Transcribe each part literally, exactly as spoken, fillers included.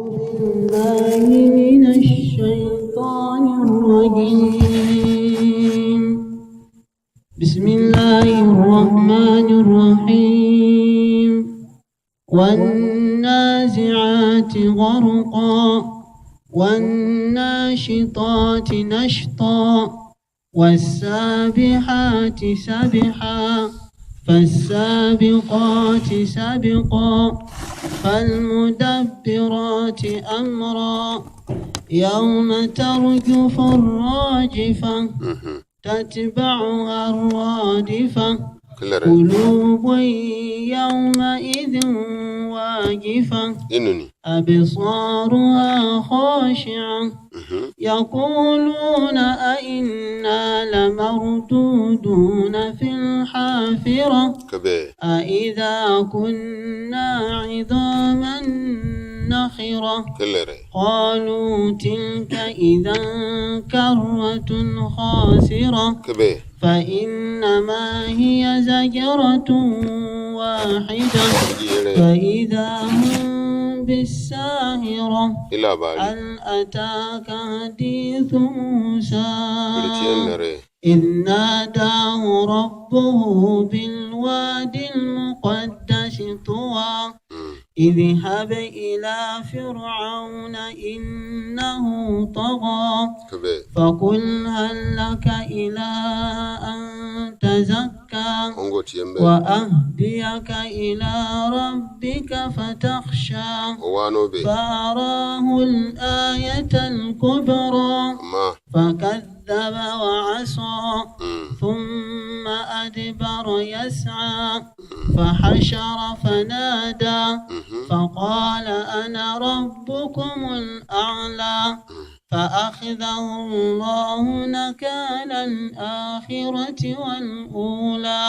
بالله من الشيطان الرجيم. بسم الله الرحمن الرحيم. والنازعات غرقا، والناشطات نشطا، والسابحات سبحا، فالسابقات سبقا، فالمدبرات أمرا، يوم ترجف الراجفة، تتبعها الرادفة، قلوب يومئذ واجفة، أبصارها خاشعة، يقولون أئنا لمردودون في الحافرة، أئذا كنا عظاما نخرة. قالوا تلك إذا كرة خاسرة. فإنما هي زجرة واحدة فإذا هم بالساهرة. هل أتاك حديث موسى إذ ناداه ربه بالواد المقدس طوى. اذهب إلى فرعون إنه طغى. فقل هل لك إلى أن تزكى وأهديك إلى ربك فتخشى. فأراه الآية الكبرى. فكذب وعصى. ثم أدبر يسعى. فحشر فنادى. فقال أنا ربكم الأعلى. فأخذه الله نكال الآخرة والأولى.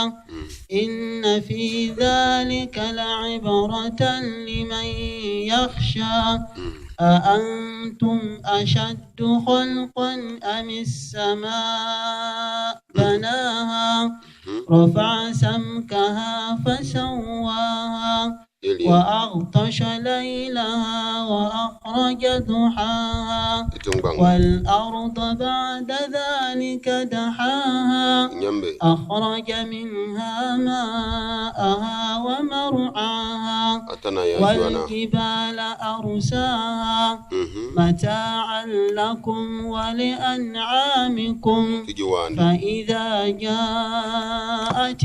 إن في ذلك لعبرة لمن يخشى. أأنتم أشد خلقا أم السماء بناها رفع سمكها فسواها وأغطش ليلها وأخرج ضحاها. والأرض بعد ذلك دحاها. أخرج منها ماءها ومرعاها. والجبال أرساها. متاعا لكم ولأنعامكم. فإذا جاءت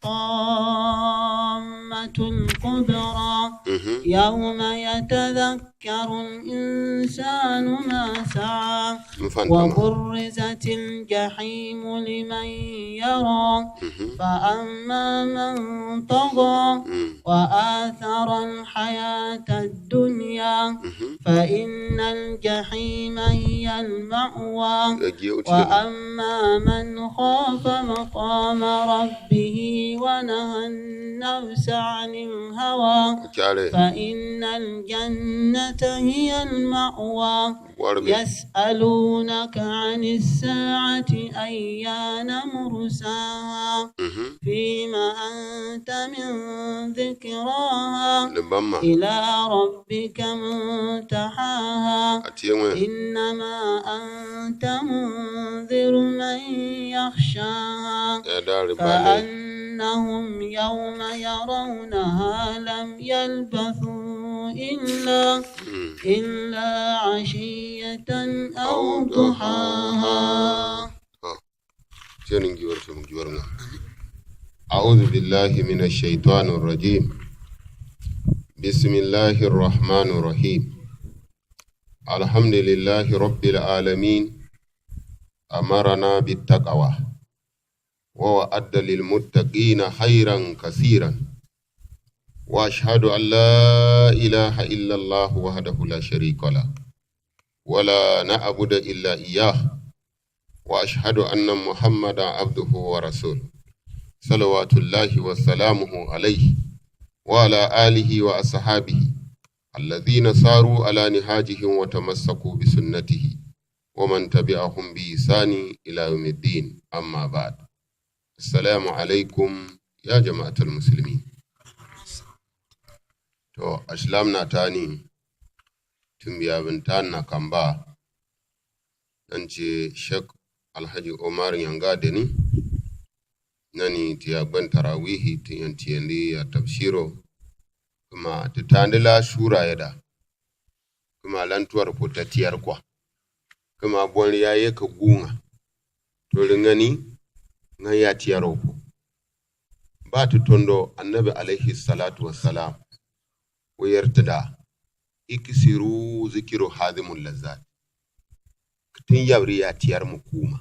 الطامة الكبرى. يوم يتذكر الإنسان ما سعى. وبرزت الجحيم لمن يرى. فأما من طغى. وآثر الحياة الدنيا. فإن الجحيم هي المأوى. وأما من خاف مقام ربه ونهى النفس عن الهوى. فإن الجنة هي المأوى. يسألونك عن الساعة أيان مرساها. فيم أنت من ذكراها. إلى ربك منتهاها. إنما أنت منذر من يخشاها. كأنهم يوم يرونها لم يلبثوا إلا، إلا عشية أو ضحاها. أعوذ بالله من الشيطان الرجيم. بسم الله الرحمن الرحيم. الحمد لله رب العالمين. أمرنا بالتقوى وأعد للمتقين خيرا كثيرا. وأشهد أن لا إله إلا الله وحده لا شريك له ولا نعبد إلا إياه. وأشهد أن محمدا عبده ورسوله صلوات الله وسلامه عليه وعلى آله وأصحابه الذين ساروا على نهاجهم وتمسكوا بسنته ومن تبعهم بإحسان إلى يوم الدين. أما بعد. السلام عليكم يا جماعة المسلمين. To, asilaamnu tani, Tǝmbia bǝnta na kamba. Nani ti Sheikh Alhaji Omar Nyanga Deni. Nani ti ya gbɛn tarawihi ti yan tiendi ya tabsiro. Kǝma ti tandi la sura yada. Kǝma lan tuar po ta tiar kwa. Kǝma bon ya ye ka gunga. To ringani ngan ya tiar po. Ba ti tondo Annabi alayhi salatu wassalam. Wo yer tǝda, iksiru zikiru hadhimu lazat. Kǝtin yabri ya tiar mu kuma.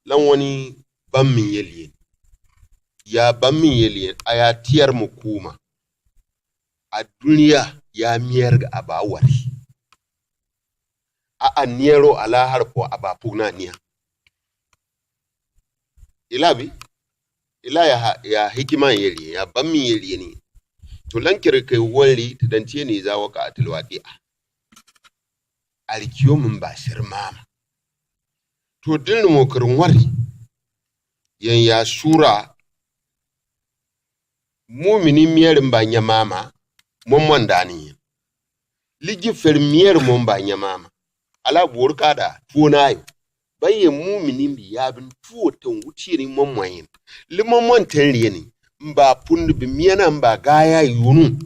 Lan wani bammin yeliyen. Ya bammin yeliyen, a ya tiar mu kuma. A duniya ya miyar ga a ba wari. A a niyaro a lahar po a ba pugna niya. Ila bi, ila ya ha-, ya hikima yeliyen, ya bammin yeliyen ni. To lan kere ke wari, ti dan tiye ni za waka atil wadi'a. Alkiyo min ba sir mama. To din mo kere wari. Yan ya sura. Mumini mier mba nyamama, mo mwandani. Liji fer mier mo mba nyamama. Ala bor kada, tuonayo. Baye mumini mbi yabin tuo ten wutieni mo mwayin. Li mo mwanten lieni. Mba pundi bi miana mba gaya yunu.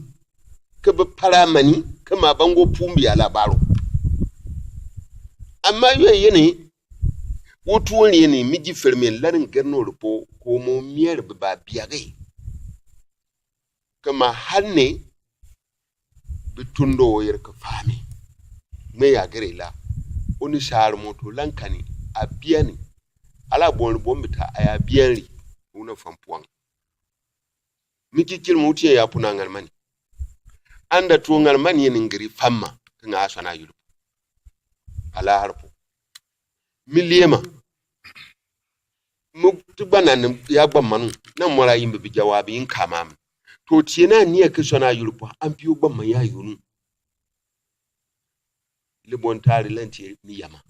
Ke bi paramani, ke ma bango pumbi ala baro. Amma yo yene, wo tuo lieni, miji fer mien lanin gerno rupo, ko mo mier bi ba biage. Kǝma hanne, bi tundo wo yer kǝ fami. Ŋme ya gere la. Oni sar moto lankani, a biani. Ala bon bon bita, a ya bianri. Wuna fam puang. Miki kil mo wutiye ya puna ŋarmani. Anda tuo ŋarmani yen ngiri famma. Kǝŋa asana yulu. Ala harpo. Mi liema. Mo ti gbana ni ya gbamanu. Na mwara yimbi bi jawabi in kamam. To tiena ni ya ke sona yulu po. Ampio gbama ya yunu. Li bon tari lan tie mi yama.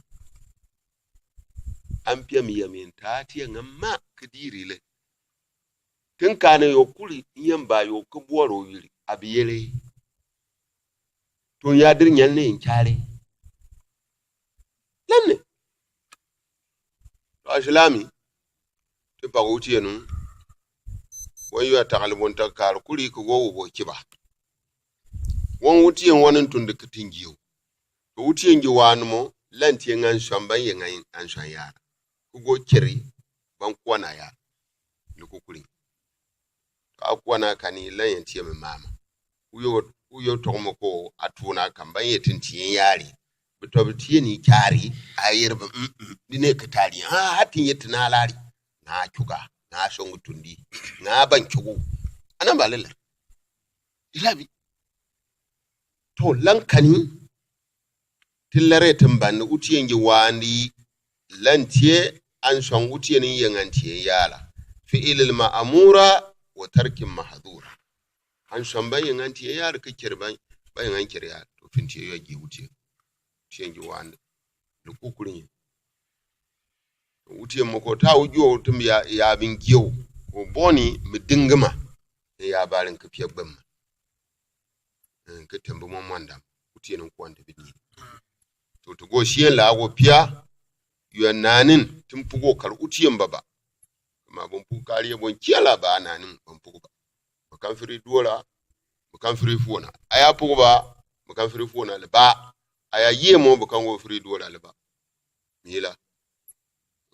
Ampia mi yama in ta tie ŋa ma kǝdiri le. Tin kane yo kuri, yamba yo kǝbuaro yiri. Abiyele. To ya dir nyal ne in care. Lenne. To asilami. Ti pago wutiye nu. Wan yo atakali bon takar kuri kǝgo wo bo kiba. Wan wutiye wan tundi kǝtingiyo. To wutiye ngi wani mo, lan tiye ŋan swan ban ye ŋan swan yara. Kǝgo kiri, ban kwana yara. Ni kukuri. Ka kwana kani lan yan tiye mi mama. Uyo, uyo togmo ko atuna kamban ye tin tiye yari. Bito bi tiye ni kari, a yer bi, mm, mm, dine katari. Ha, hatin ye tina lari. Na cuga, na songu tundi, na ban cugu. Ana ba lelar. Ilabi. To lankani, Tillere timbandi wutiye ngi wandi lan tiye an sɔŋ wutiye ni yeŋan tiye yala. Fi'ilil ma'amura wa tarkin mahadura. An sɔŋ ban yeŋan tiye yala kǝ kere ban, ban yeŋan kere yala. To fin tiye yo gi wutiye. Wutiye ngi wandi. Ni kukuri nyi. Wutiye moko ta wujo tum ya, ya bin giyo. Ko boni mi dingima. Ya barin kǝ piya gbemma. Kǝ tǝmbǝ mɔ mwandam. Wutiye ni kuwan tǝbi ni. To tǝgo siyen la ago pia. Yo nanin tǝm pugo kar wutiyen baba. Kǝma bǝn pugo kariye bǝn kiya la ba nanin bǝn pugo ba. Bǝ kan firi duwala. Bǝ kan firi fuwona. Aya pugo ba. Bǝ kan firi fuwona lǝ ba. Aya yiye mɔ bǝ kan go firi duwala lǝ ba. Mila.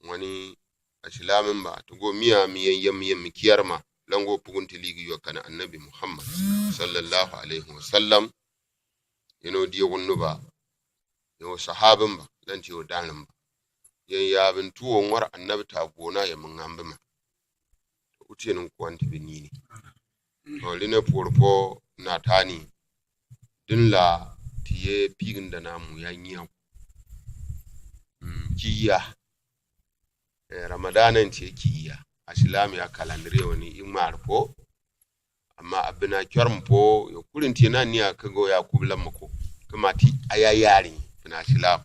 Ŋwani asilamin ba, tǝgo miya mi yɛn yɛm yɛm mi kiyarma, lango pugun ti ligi yo kana Annabi Muhammad, sallallahu alaihi wasallam, yeno diyo wunnu ba, yo sahabin ba, lanti yo danin ba. Yɛn yabin tuwo ŋwar Annabi ta gona yɛ mi ŋambi ma. Wutiye ni kuwan tǝbi nini. To, line puor po na tani. Din la tiye pigin dana mu ya nyiaw. Mm, kiya. Eh, Ramadan en tiye kiya. Asilam ya kalandri wani imar po. Amma abina kyorm po, yo kurin tiye na niya kago ya kubla mako. Kama ti aya yari, fina asilam.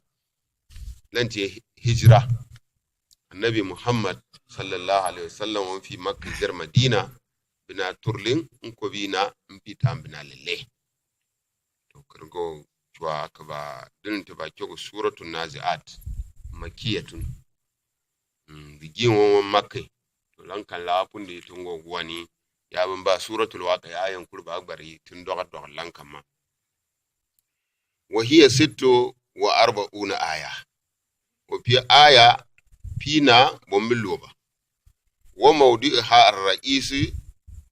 Lan tiye hijra. Annabi Muhammad, sallallahu alaihi wasallam, wan fi Makka jer Madina, bina turlin, nko bina, mpi tam bina lele. To, kar Go cua kǝba dǝn tǝba cok Suratu Nazi'at, makkiyatun. Bi gin won won makke. To lan kan la pundi tungo guwani. Ya bǝn ba Suratul Waqi'a yan kul ba gbari tun doga doga lan kan ma. Wa hiya sittu wa arba'una aya. Wa pi aya pi na bombi loba. Wa mawdi'uha ar-ra'isi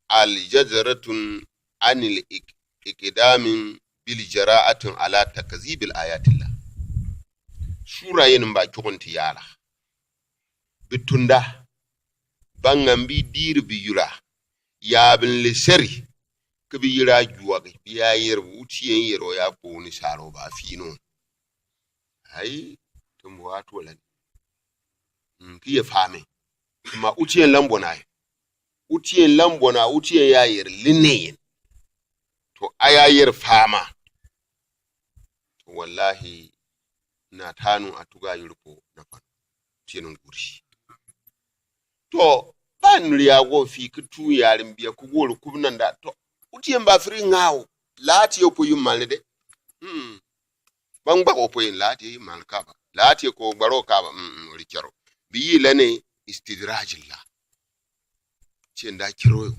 al-jazratun anil ik-, iqdamin bil jara'atin ala takzibil ayatillah. Sura yen ba cogonti yala. Bi tunda. Bangam bi diri bi yura. Ya bin liseri. Kǝbi yira juwagi. Bi ya yer bu utiyen yero ya kponi saro ba fino. Ai, tumbu atuwalan. Kiye fame. Kuma utiyen lambona ye. Utiyen lambona, utiyen ya yer lineyen. To aya yer fama. To wallahi na tanu atuga yurpo na fan. Utiyen nguri. To, ba nuri ago fi kutu yarin biya kugoro kubnanda. To, utiyen ba firi ngawo. Lati yo po yum malede. Bangba ko po yin lati yo yum mal kaba. Lati yo ko gbaro kaba. Ori kero. Bi yi lane istidrajillah. Tiyen da kiro yo.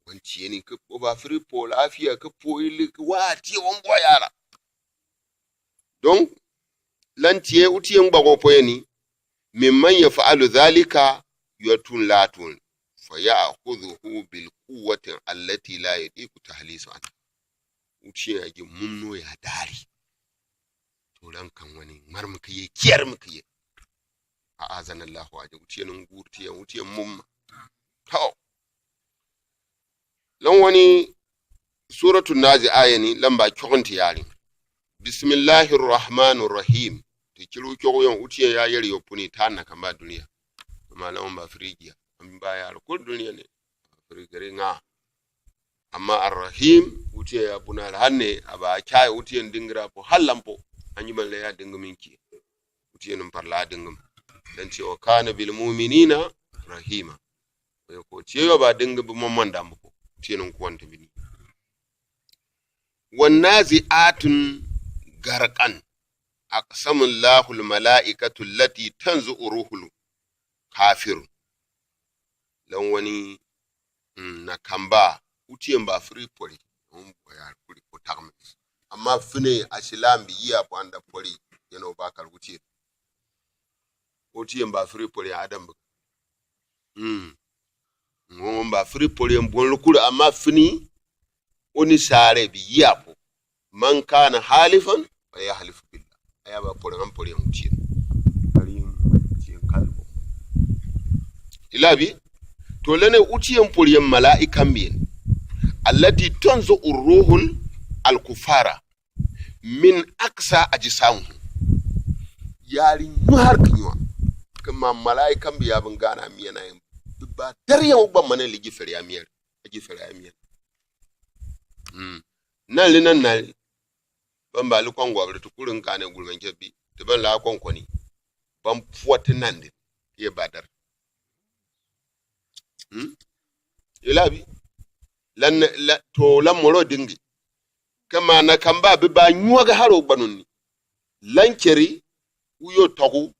Wan tiyeni kǝ po ba firi po lafiya kǝ po ili kǝ wa tiye wan bo yara. Donc, lan tiye utiyen gbago po yeni, mimman yaf'alu dhalika yatun latun, fa ya'khudhuhu bil quwwati allati la yadiqu tahlisu anha. Utiyen agi mumno ya dari. To lan kan wani ŋmar mǝkǝye, kiyar mǝkǝye. A'azana Allahu aje, utiyen ngurtiyen, utiyen mumma. To. Lan wani Suratu Nazi'a yeni, lan ba cogonti yari. Bismillahir Rahmanir Rahim. Ti kiru cogo yon utiyen ya yeri yo puni ta na kamba duniya. Amma lan wani ba firigiya. An ba yari kul duniya ne. Firigiri nga. Amma Ar-Rahim, utiyen ya buna la hanne, aba cai utiyen dingira po hallan po. Anyi ban le ya dingimin ki. Utiyen parla dingim. Dan ce wa kana bil mu'minina rahima. Ko tiye yo ba dingi bi momon dambu ko. Utiyen kuwan tibini. Wan nazi'atun garqan. Aqsama Allahu al-mala'ikatu allati tanzi'u ruhul kafir. Lan wani na kamba utiyen ba firi pori. Amma fini asilam bi yiya po anda pori yeno ba kal utiyen. Utiyen ba firi pori adam bi. Ŋoŋo ba firi pori en bon lukuri amma fini oni sare bi yiya po. Man kana halifan falyahlif billah. Aya ba pori an pori en utiyen. Pori en utiyen kalbo. Ilabi to lene utiyen pori en mala'ika mbiyen. Allati tanzi'u ruhul al-kufara min aqsa ajsamihi. Yari nyuwa har kinyuwa. Kama mala'ika mbiya bingana miyana yin. Ba dariya ugba mane ligi feri amiyar. Agi feri amiyar. Nali na nali. Ban ba li kɔn gɔbiri ti kuri n kane gulman kɛ bi ti ban la kɔn kɔni. Ban puwa ti nandi ye badar. Ila bi lan to lan moro dingi. Kama na kamba bi ba nyuwa ga haro gbanunni. Lan keri uyo togu.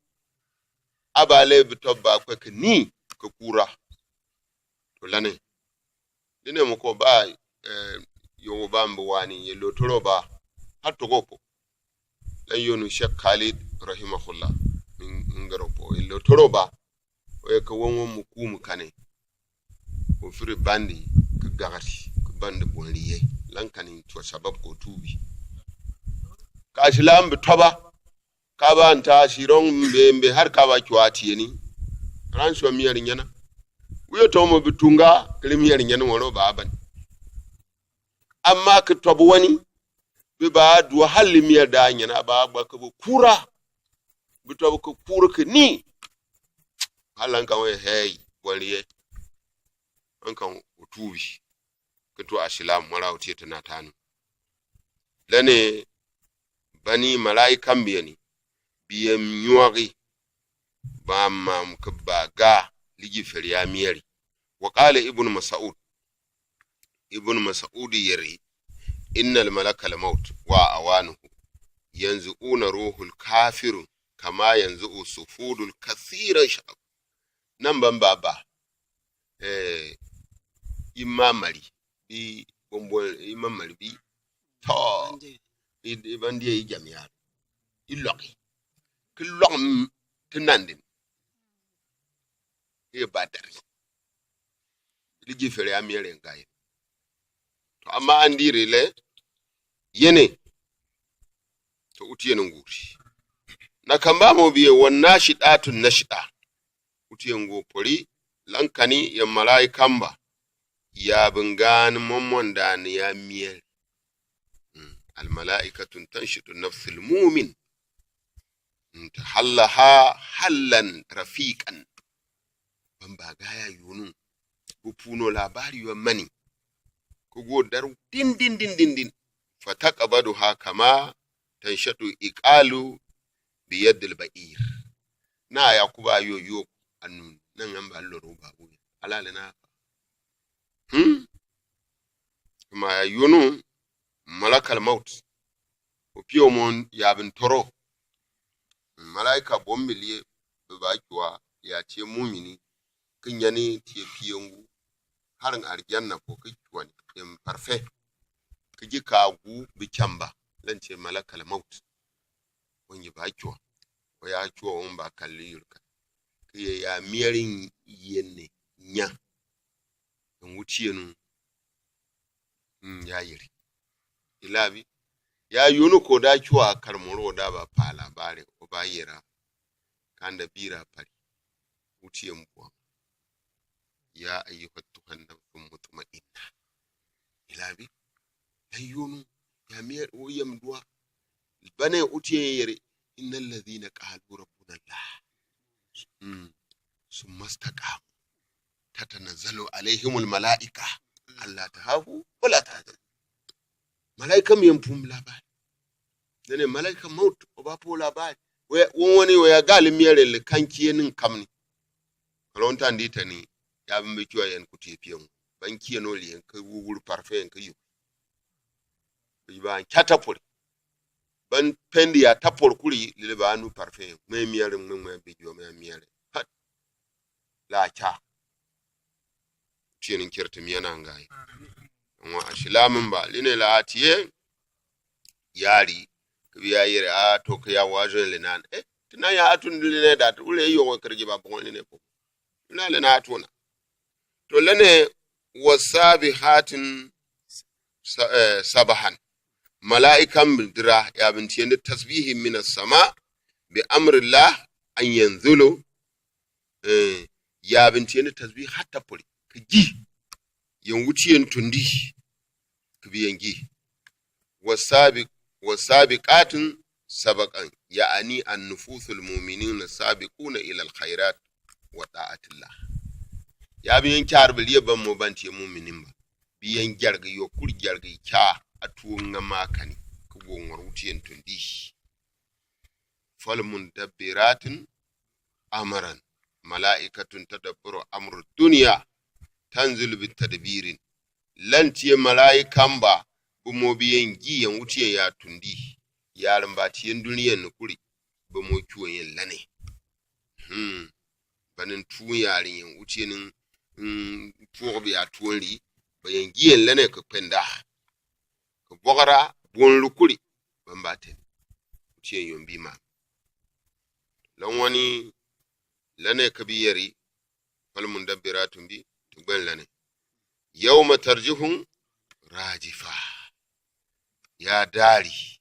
Aba le bi tobba kwe ke ni ke kura. To lane. Dine mo ko ba yogo ba mbo wani ye lotoro ba. Har togo po. Lan yonu Sheikh Khalid rahimahullah. Min ngaro po ye lotoro ba. Oye ke wongo mukumu kane. Ko firi bandi ke gagati ke bandi bonriye. Lan kani tuwa sabab ko tubi. Ka silam bi toba. Kaba nta siron mbe mbe har kaba cuwa tiyeni. Ran suwa miyar nyana. Wiyo tomo bi tunga kili miyar nyana woro baban. Amma ki tobu wani bi ba duwa halli miyar da nyana ba gba ki bi kura. Bi tobu ki kura ki ni. Hallan kan we hei wani ye. An kan utubi. Kǝtu asilam wala wutiyete natanu. Lane bani malaika mbiyeni biyem nyuwagi bamam kǝba ga liji feri amiyari. Wa qala ibnu mas'ud. Ibnu mas'ud yeri إن ملك الموت وأعوانه ينزعون روح الكافر كما ينزع الصفود الكثير الشراب. Namba mbaba, eh, i mamali, bi bombol, i mamali bi, tɔ, i, i bandie i jamial, i lɔgi, ki lɔgi m, ti nandin, i badari. Ili ji fere a miere ngai. Tɔ, ama andiri le, yene. Tɔ, utiye no nguri. Na kamba mo biye, والناشطات نشطا. Utiye ngo pori, lankani ya malaika mba. Ya bingani momon dani ya miel. Mm. الملائكة تنشط نفس المؤمن. Mm. تحلها حلا رفيقا. Bamba gaya yonu. Gu puno labari yo mani. Ku go daru din, din, din, din, din. فتقبضها كما تنشط العقال بيد البعير. Na ya kuba yo yo anun. Na ngamba loro babu. Alale na. Hmm? Kuma ya yonu ملك الموت. Opio mon ya bin toro. Malaika bombilie baba cua ya tie mumini. Ki nyani tie piengu. Harin arjanna ko ki cuani. Im parfait. Ki ji ka gu bi camba. Lan tie ملك الموت. Wani ba cua. Wa ya cua wani ba kalli yurka. Ki ye ya mieri yene nya. Ŋutienu. Mm, ya yiri. Ilabi. Ya yonu ko da cua karmoro da ba pala bare. O ba yera. Kanda bira pari. Utien bua. يا أيتها النفس المطمئنة. Ilabi. Ya yonu. Ya mier o yam dua. Bane utien yere. إن الذين قالوا ربنا الله. Mm. ثم استقاموا. تتنزل عليهم الملائكة ألا تخافوا ولا تحزنوا. Malaika mi yɛn pum labari. Nɛnɛ malaika maut, ɔ ba po labari. Wɛ, wɛ wani wɛ ya gali miɛlɛ le kankiɛ ni kamni. Kalo ntan di tani, ya bimbe cua yɛn kuti piɛŋ. Bankiɛ no liɛn, kɛ wuwul parfait yɛn kɛ yu. Bi ba n ca tapori. Ban pɛndi ya tapori kuli, lile ba nu parfait. Mɛ miɛlɛ, mɛ, mɛ bi jɔ, mɛ miɛlɛ. Hat. La ca. Tiye ni kɛrɛ ti miɛ na ngai. Ŋwa asilamin ba. Line la atiye. Yari. Kibi ya yere a to ke ya wazo le nan. Eh, tina ya atun line dat. Ule yo kɛrɛ jiba bon line ko. Ina le na tuna. To lene wasabihatin sa-, eh, sabahan. Malaikan bidira ya bin tiyende tasbihi min as-sama bi amrillah an yanzulu. Eh, ya bin tiyende tasbih hatta pori. Ki gi. Yan wutiyen tundi. Ki bi yan gi. Wasabiq-, wasabiqatun sabaqan. Ya'ani an-nufusul mu'minina sabiquna ila al-khairat wa ta'atillah. Ya bi yan car bi liye ban mo ban tiye mu'minin ba. Bi yan jargi yo kur jargi ca atuwo ŋa makani. Ki go ŋor wutiyen tundi. Fal mudabbiratin amran. Malaikatun tadabburu amru dunya. Tanzilu bi tadbirin. Lan tiye malaikan ba, bi mo bi yan gi yan wutiyen ya tundi. Yarin ba tiyen duniyan ni kuri. Bi mo cuwen yan lane. Hmm. Banin tuun yarin yan wutiyen n, n, puɔg bi ya tuon li. Ba yan gi yan lane ka kpenda. Ka bɔgara, bon lukuri. Ban ba ten. Wutiyen yon bi ma. Lan wani lane ka bi yeri. Fal mudabbiratin bi, ti gben lane. Yawma tarjifun rajifa. Ya dari,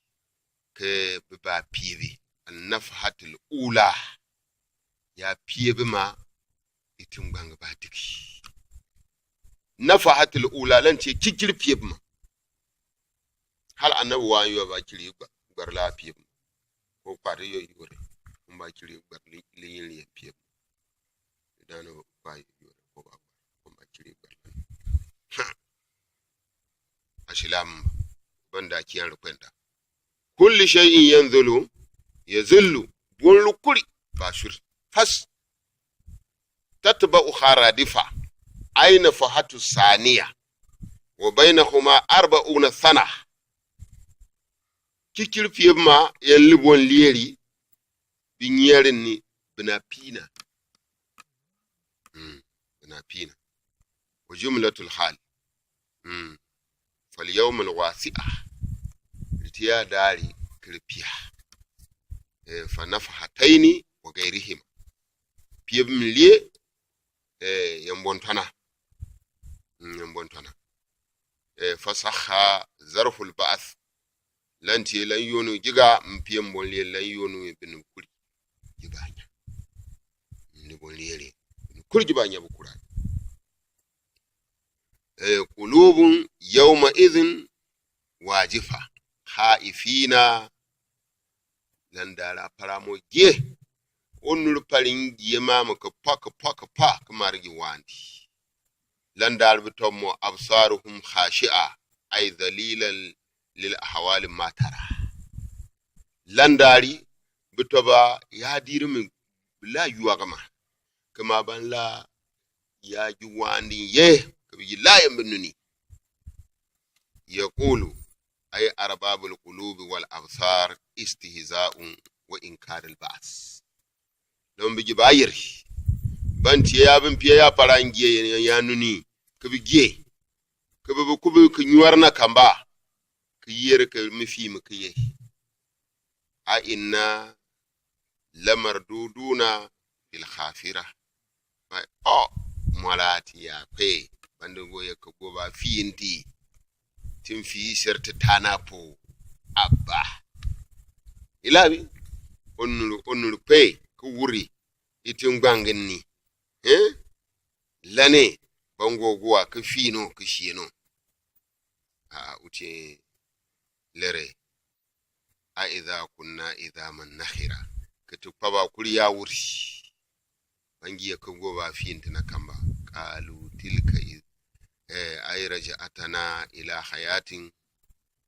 ke bi ba piebi, an-nafhatul ula. Ya piebi ma, itin gbang ba diki. Nafhatul ula, lan tiye kikiri piebi ma. Hal annabi wa yo ba kiri gba-, gbar la piebi. Ko kpari yo yore. Ko ba kiri gbar li, li yin li piebi. Dano ba yo yore. Ko ba, ko ba kiri gbar. Ha. Asilam. Banda kiyan rukwenda. Kulli shay'in yanzulu, yazillu. Bon lukuri. Ba sur. Fas. تتبعها الرادفة، أي النفحة الثانية، وبينهما أربعون سنة، kikiri pie buma, yɛn li bɔn lieri, bi nyɛri ni, bi na pina. Mm, bi na pina. Wa jumlatul hal. Mm. Fal yawma al wasi'a. Litiya dari kiri pia. Eh, fa nafahataini wa gairihima. Pie bum lie, eh, yɛn bɔntɔna. Mm, yɛn bɔntɔna. Eh, fa saha zarful ba'ath. Lan tie lan yonu jiga, mpie mbɔn lie lan yonu bini kuri. Jiba nya. Ni bɔn lie lie. Bini kuri jiba nya bukura. Eh, qulubun yawma idhin wajifa. Khaifina. Landara paramo gie. Onuru parin gie mama ka pa, ka pa, ka pa, ka marigi wandi. Landara bitomo absaruhum khashi'a, ay dhalilan lil ahwali ma tara. Landari bitoba ya diri mi bila yuagama. Kama ban la ya ji wandi ye, ka bi ji la yambi nuni. Yaqulu, ay arbabul qulubi wal absar istihza'un wa inkaril ba'as. Don bi ji ba yeri. Ban tie ya bin pie ya paran gie ya, ya nuni. Ka bi gie. Ka bi bi kubi ka nyuarna kamba. Ka yeri ka mi fii mi ka ye. A inna lamarduduna fil khafira. Mai, o, mɔra ti ya kwe. Bandi go ya ka go ba fii nti. Tin fii serte tana po. Abba. Ilabi. Onuru, onuru kwe. Ka wuri. Itin gbangin ni. Eh? Lane. Bango gua ka fii no, ka shie no. A, uti lere. A idha kunna idhaman nakhira. Ka ti kpaba kuri ya wuri. Bangi ya ka go ba fii nti na kamba. Qalu tilka i-, eh, ay raja'atana ila hayatin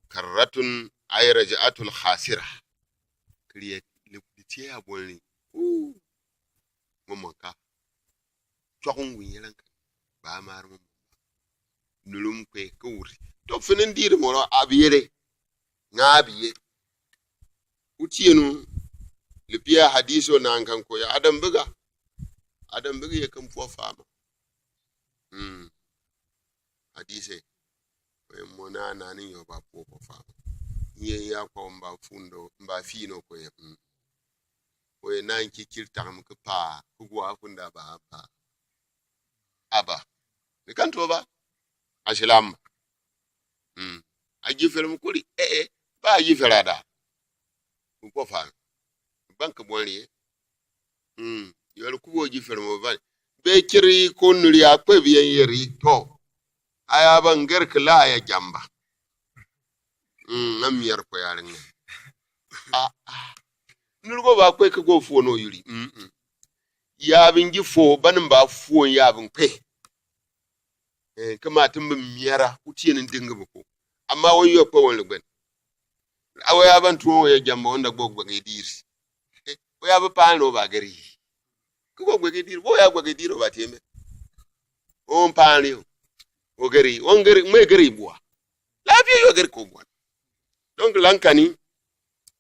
karratun ay raja'atul khasira. Kiri ya li-, litiya ya boni. Uu. Mo manka. Cɔk ŋun yɛlɛ ŋa ba maar mo. Nulum kwe ka wuri. To fini ndiri mɔlɔ a bi yɛlɛ. Ŋa a bi ye. Utienu. Lipia hadiso na ŋa kan ko ya. Adam biga. Adam biga ye kan puɔ fama. Mm. Hadise. Kwe mo na nani yo ba puɔ puɔ fama. Nye ya kwa mba fundo, mba fino kwe. Mm. Oye nan kikiri tagim ki pa, ki gua kunda ba, ba. Aba. Ni kan to ba. Asilam. Mm. Aji fere mu kuri, eh, eh. Ba aji fere ada. Ku ko fa. Ban ka bɔn ri. Mm. Yɔri kubo ji fere mu ban. Be kiri ko nuri akpe bi yɛn yeri to. Aya ba ŋer kila aya jamba. Mm, ŋa miɛr kwe yari ŋa. Ah, ah. Nuri go ba kwe ke go fuo no yuri. Mm, mm. Ya bi nji fuo, ba ni ba fuo ya bi kwe. Eh, kama ti mi miɛra, utieni ndingi bi ko. Ama wo yo kwe wo ligben. Awo ya ba ntuo wo ya jamba, wo nda gbo gbo ge diri. Eh, wo ya ba pan lo ba geri. Ki go gbo ge diri, wo ya gbo ge diri, wo ba tieme. O mpanri o. O geri, o ngeri, me geri bua. Lafiya yo geri ko bua. Donc lankani,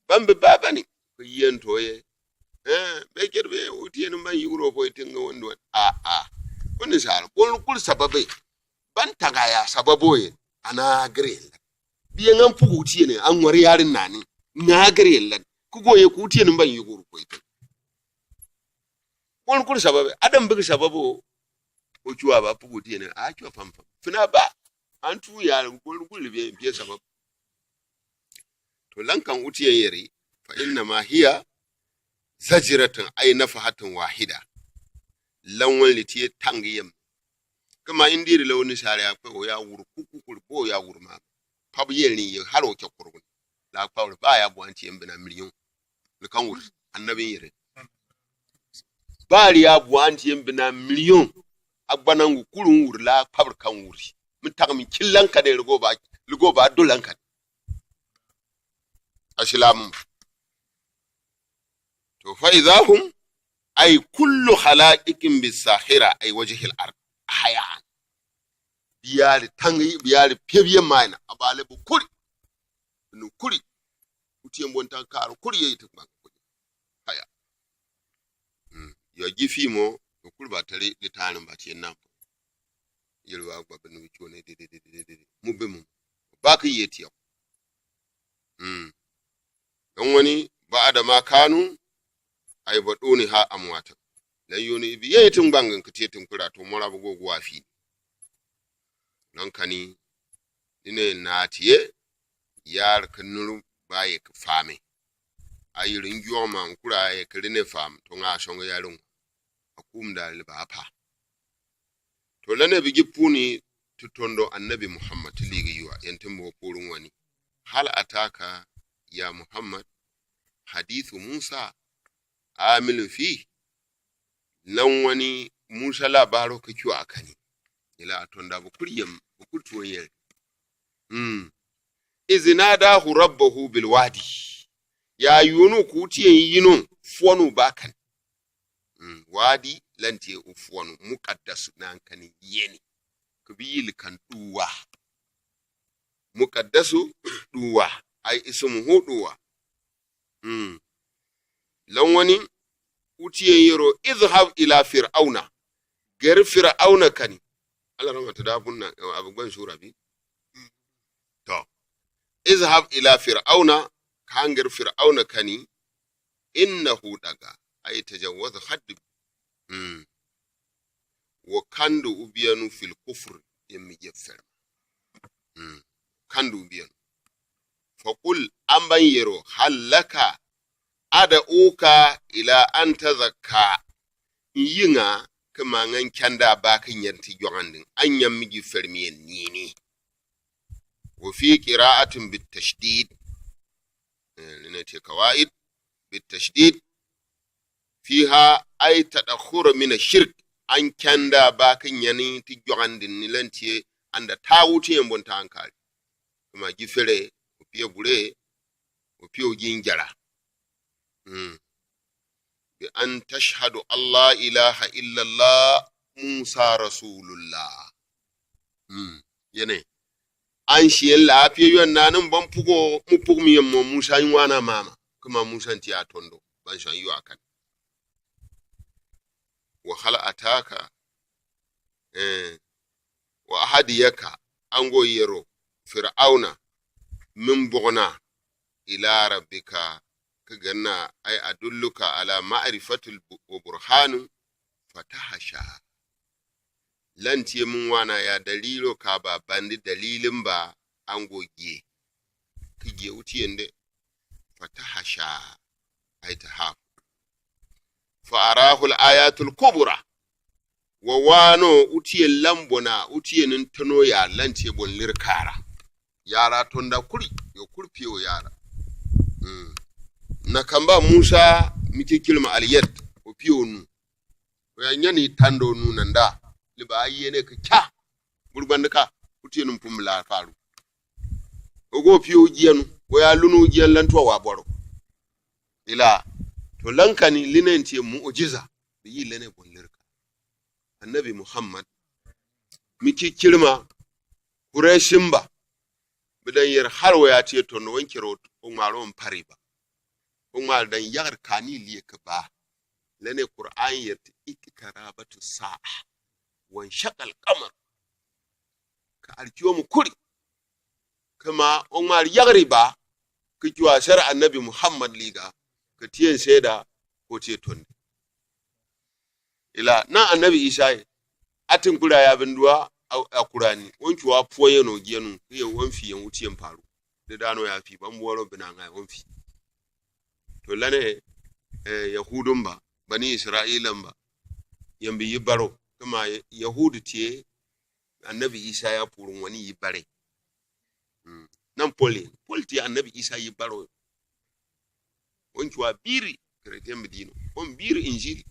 bambe babani, ko yento ye. Eh, be ker be utieni ban yuro po itinga wondu. Ah, ah. Oni sar, bol kul sababe. Ban taga ya sababo ye. Ana geri la. Biye ŋa mpugu utieni, a ŋwari yari nani. Ŋa geri la. Ku go ye ku utieni ban yuro po itinga. Bol kul sababe. Adam bigi sababo. Ochu aba pugu tiene, achu apampa. Fina ba, antu ya, gulu gulu bie, bie sabab. To lankan uti yeri, fa innama hiya zajratun ay nafahatun wahida. Lanwan litiye tangi yem. Kama indiri lawni sare akpe, oya wuru kuku kuri, bo ya wuru ma. Pab yelni ye, haro ke kurgun. La akpa wuri, ba ya buanti yem bina million. Ni kan wuri, annabi yere. Bari ya buanti yem bina million. Agbana ŋu kuru ŋu wuri la kpabiri kan wuri. Mi tagi mi ki lankane ligo ba, ligo ba du lankane. Asilamu. To fa idha hum ay kullu khalaiqin bi sakhira ay wajhi al ard. Ahyan. Biyari tangi, biyari pie biye maina. Abale bu kuri. Nu kuri. Tiɛ mbontan kaaro kuri yɛ yi ti kpaŋ. Haya. Mm. Yɔ ji fimo, yɔ kuri ba tari di tani ba tiɛ nampo. Yiri wa gba bini wicho ne de de de de de. Mu be mu. Ba ki yɛ tiɛ. Mm. Don wani, ba'da ma kanu, ay ba duni ha amwatan. Lan yoni ibi yɛ yi ti ŋgbaŋ ŋa ka tiɛ ti ŋkura to mora ba go gwa fi. Don kani, ni ne na tiɛ, yar ka nuru ba yɛ ka fame. Ayi rin joma ŋkura yɛ ka ri ne fam, to ŋa songo ya rin. Akum da li ba pa. To lane bi ji puni ti tondo Annabi Muhammad ti ligi yuwa, yɛn ti mbo purun wani. Hal ataka ya Muhammad, hadithu Musa, amilun fi. Lan wani Musa labaro ka kiwa a kani. Ila a tonda bu kuri yɛm, bu kuri tuwon yɛm. Mm. Izi nadahu rabbahu bil wadi. Ya yunu ku tiɛ yinu fuwanu ba kani. Mm. Wadi lan tiɛ u fuwanu mukaddasu nan kani yeni. Ka bi yili kan duwa. Mukaddasu duwa. Ay ismuhu duwa. Mm. Lan wani, u tiɛ yero, idhhab ila Fir'auna. Gɛri Fir'auna kani. Ala rama ta da bunna, eh, abu gban sura bi. To. Idhhab ila Fir'auna, ka gɛri Fir'auna kani, innahu daga, ay tajawwaza hadd. Mm. Wa kandu ubianu fil kufr, yɛmmi jɛ ferma. Mm. Kandu ubianu. Faqul, an ban yero, hal laka, ad'uka ila an tazakka. N yi ŋa, kɛ ma ŋa n kɛnda ba kɛ nyɛri ti jɔŋandin, an nyammi ji fermi yɛ nini. Wa fi qira'atin bit tashdid. Eh, ni ne ti kawaid, bit tashdid. Fiha ay tadakhura min ashirk. An kɛnda ba kɛ nyani ti jɔŋandin ni lan tiɛ anda tawuti yɛ mbontan kari. Kuma ji fere, o piɛ bure, o piɛ o jinjara. Mm. Bi an tashhadu an la ilaha illa Allah, Musa rasulullah. Mm. Yɛnɛ. An siɛn la a piɛ yɔn na ni mbɔn pugo, mu pugo mi yɛn mɔ Musa yi ŋwana mama. Kuma Musa n ti a tondo. Ban sɔn yɔ a kan. Wa hal ataka, eh, wa ahdiyaka, an go yero, Fir'auna, min bugna, ila rabbika, ka ganna, ay adulluka ala ma'rifatul bu-, wa burhanu, fatahasha. Lan tiɛ min ŋwana ya dalilo ka ba bandi dalilin ba an go giye. Ki giye utiyen de. Fatahasha. Ay tahaf. Fa arahul ayatul kubra. Wa wano utiyen lan bona, utiyen n tono ya lan tiɛ bon lirkara. Yara tonda kuri, yo kuri piyo yara. Mm. Na kamba Musa miki kilma aliyat, o piyo nu. Oya nyani tando nu nanda. Liba ayene ka kya. Burgbandi ka. Utiye nu mpumla faru. Ogo piyo ujiyanu. Oya lunu ujiyan lantuwa wa boro. Ila. To lankani linen tiye mu'ujiza. Bi yi lene bon lirka. Annabi Muhammad. Miki kilma. Kuresimba. Bi dan yer har waya tiye tono wan kero o ŋmaro n pari ba. O ŋmar dan yagar kani liye ka ba. Lene Qur'an yer ti iqtarabatu sa'a. Wan shaqal qamar. Ka alkiyomu kuri. Kama o ŋmar yagari ba. Ki kiwa sar Annabi Muhammad liga. Ka tiyen seda ko tiye tonde. Ila, na Annabi Isa ye. Atin kura ya binduwa a, a Kurani. Wan kiwa puwa yeno giyanu. Kiye wan fi yan utiyen paru. De dano ya fi, ban buwaro bina ŋa wan fi. To lane, eh, Yahudun ba, Bani Isra'ilan ba. Yan bi yi baro. Kama Yahudu tiye, Annabi Isa ya puru ŋwani yi bare. Mm. Nan Pol ye. Pol tiye Annabi Isa yi baro. Wan kiwa biri, kretien bi dino. Wan biri Injili.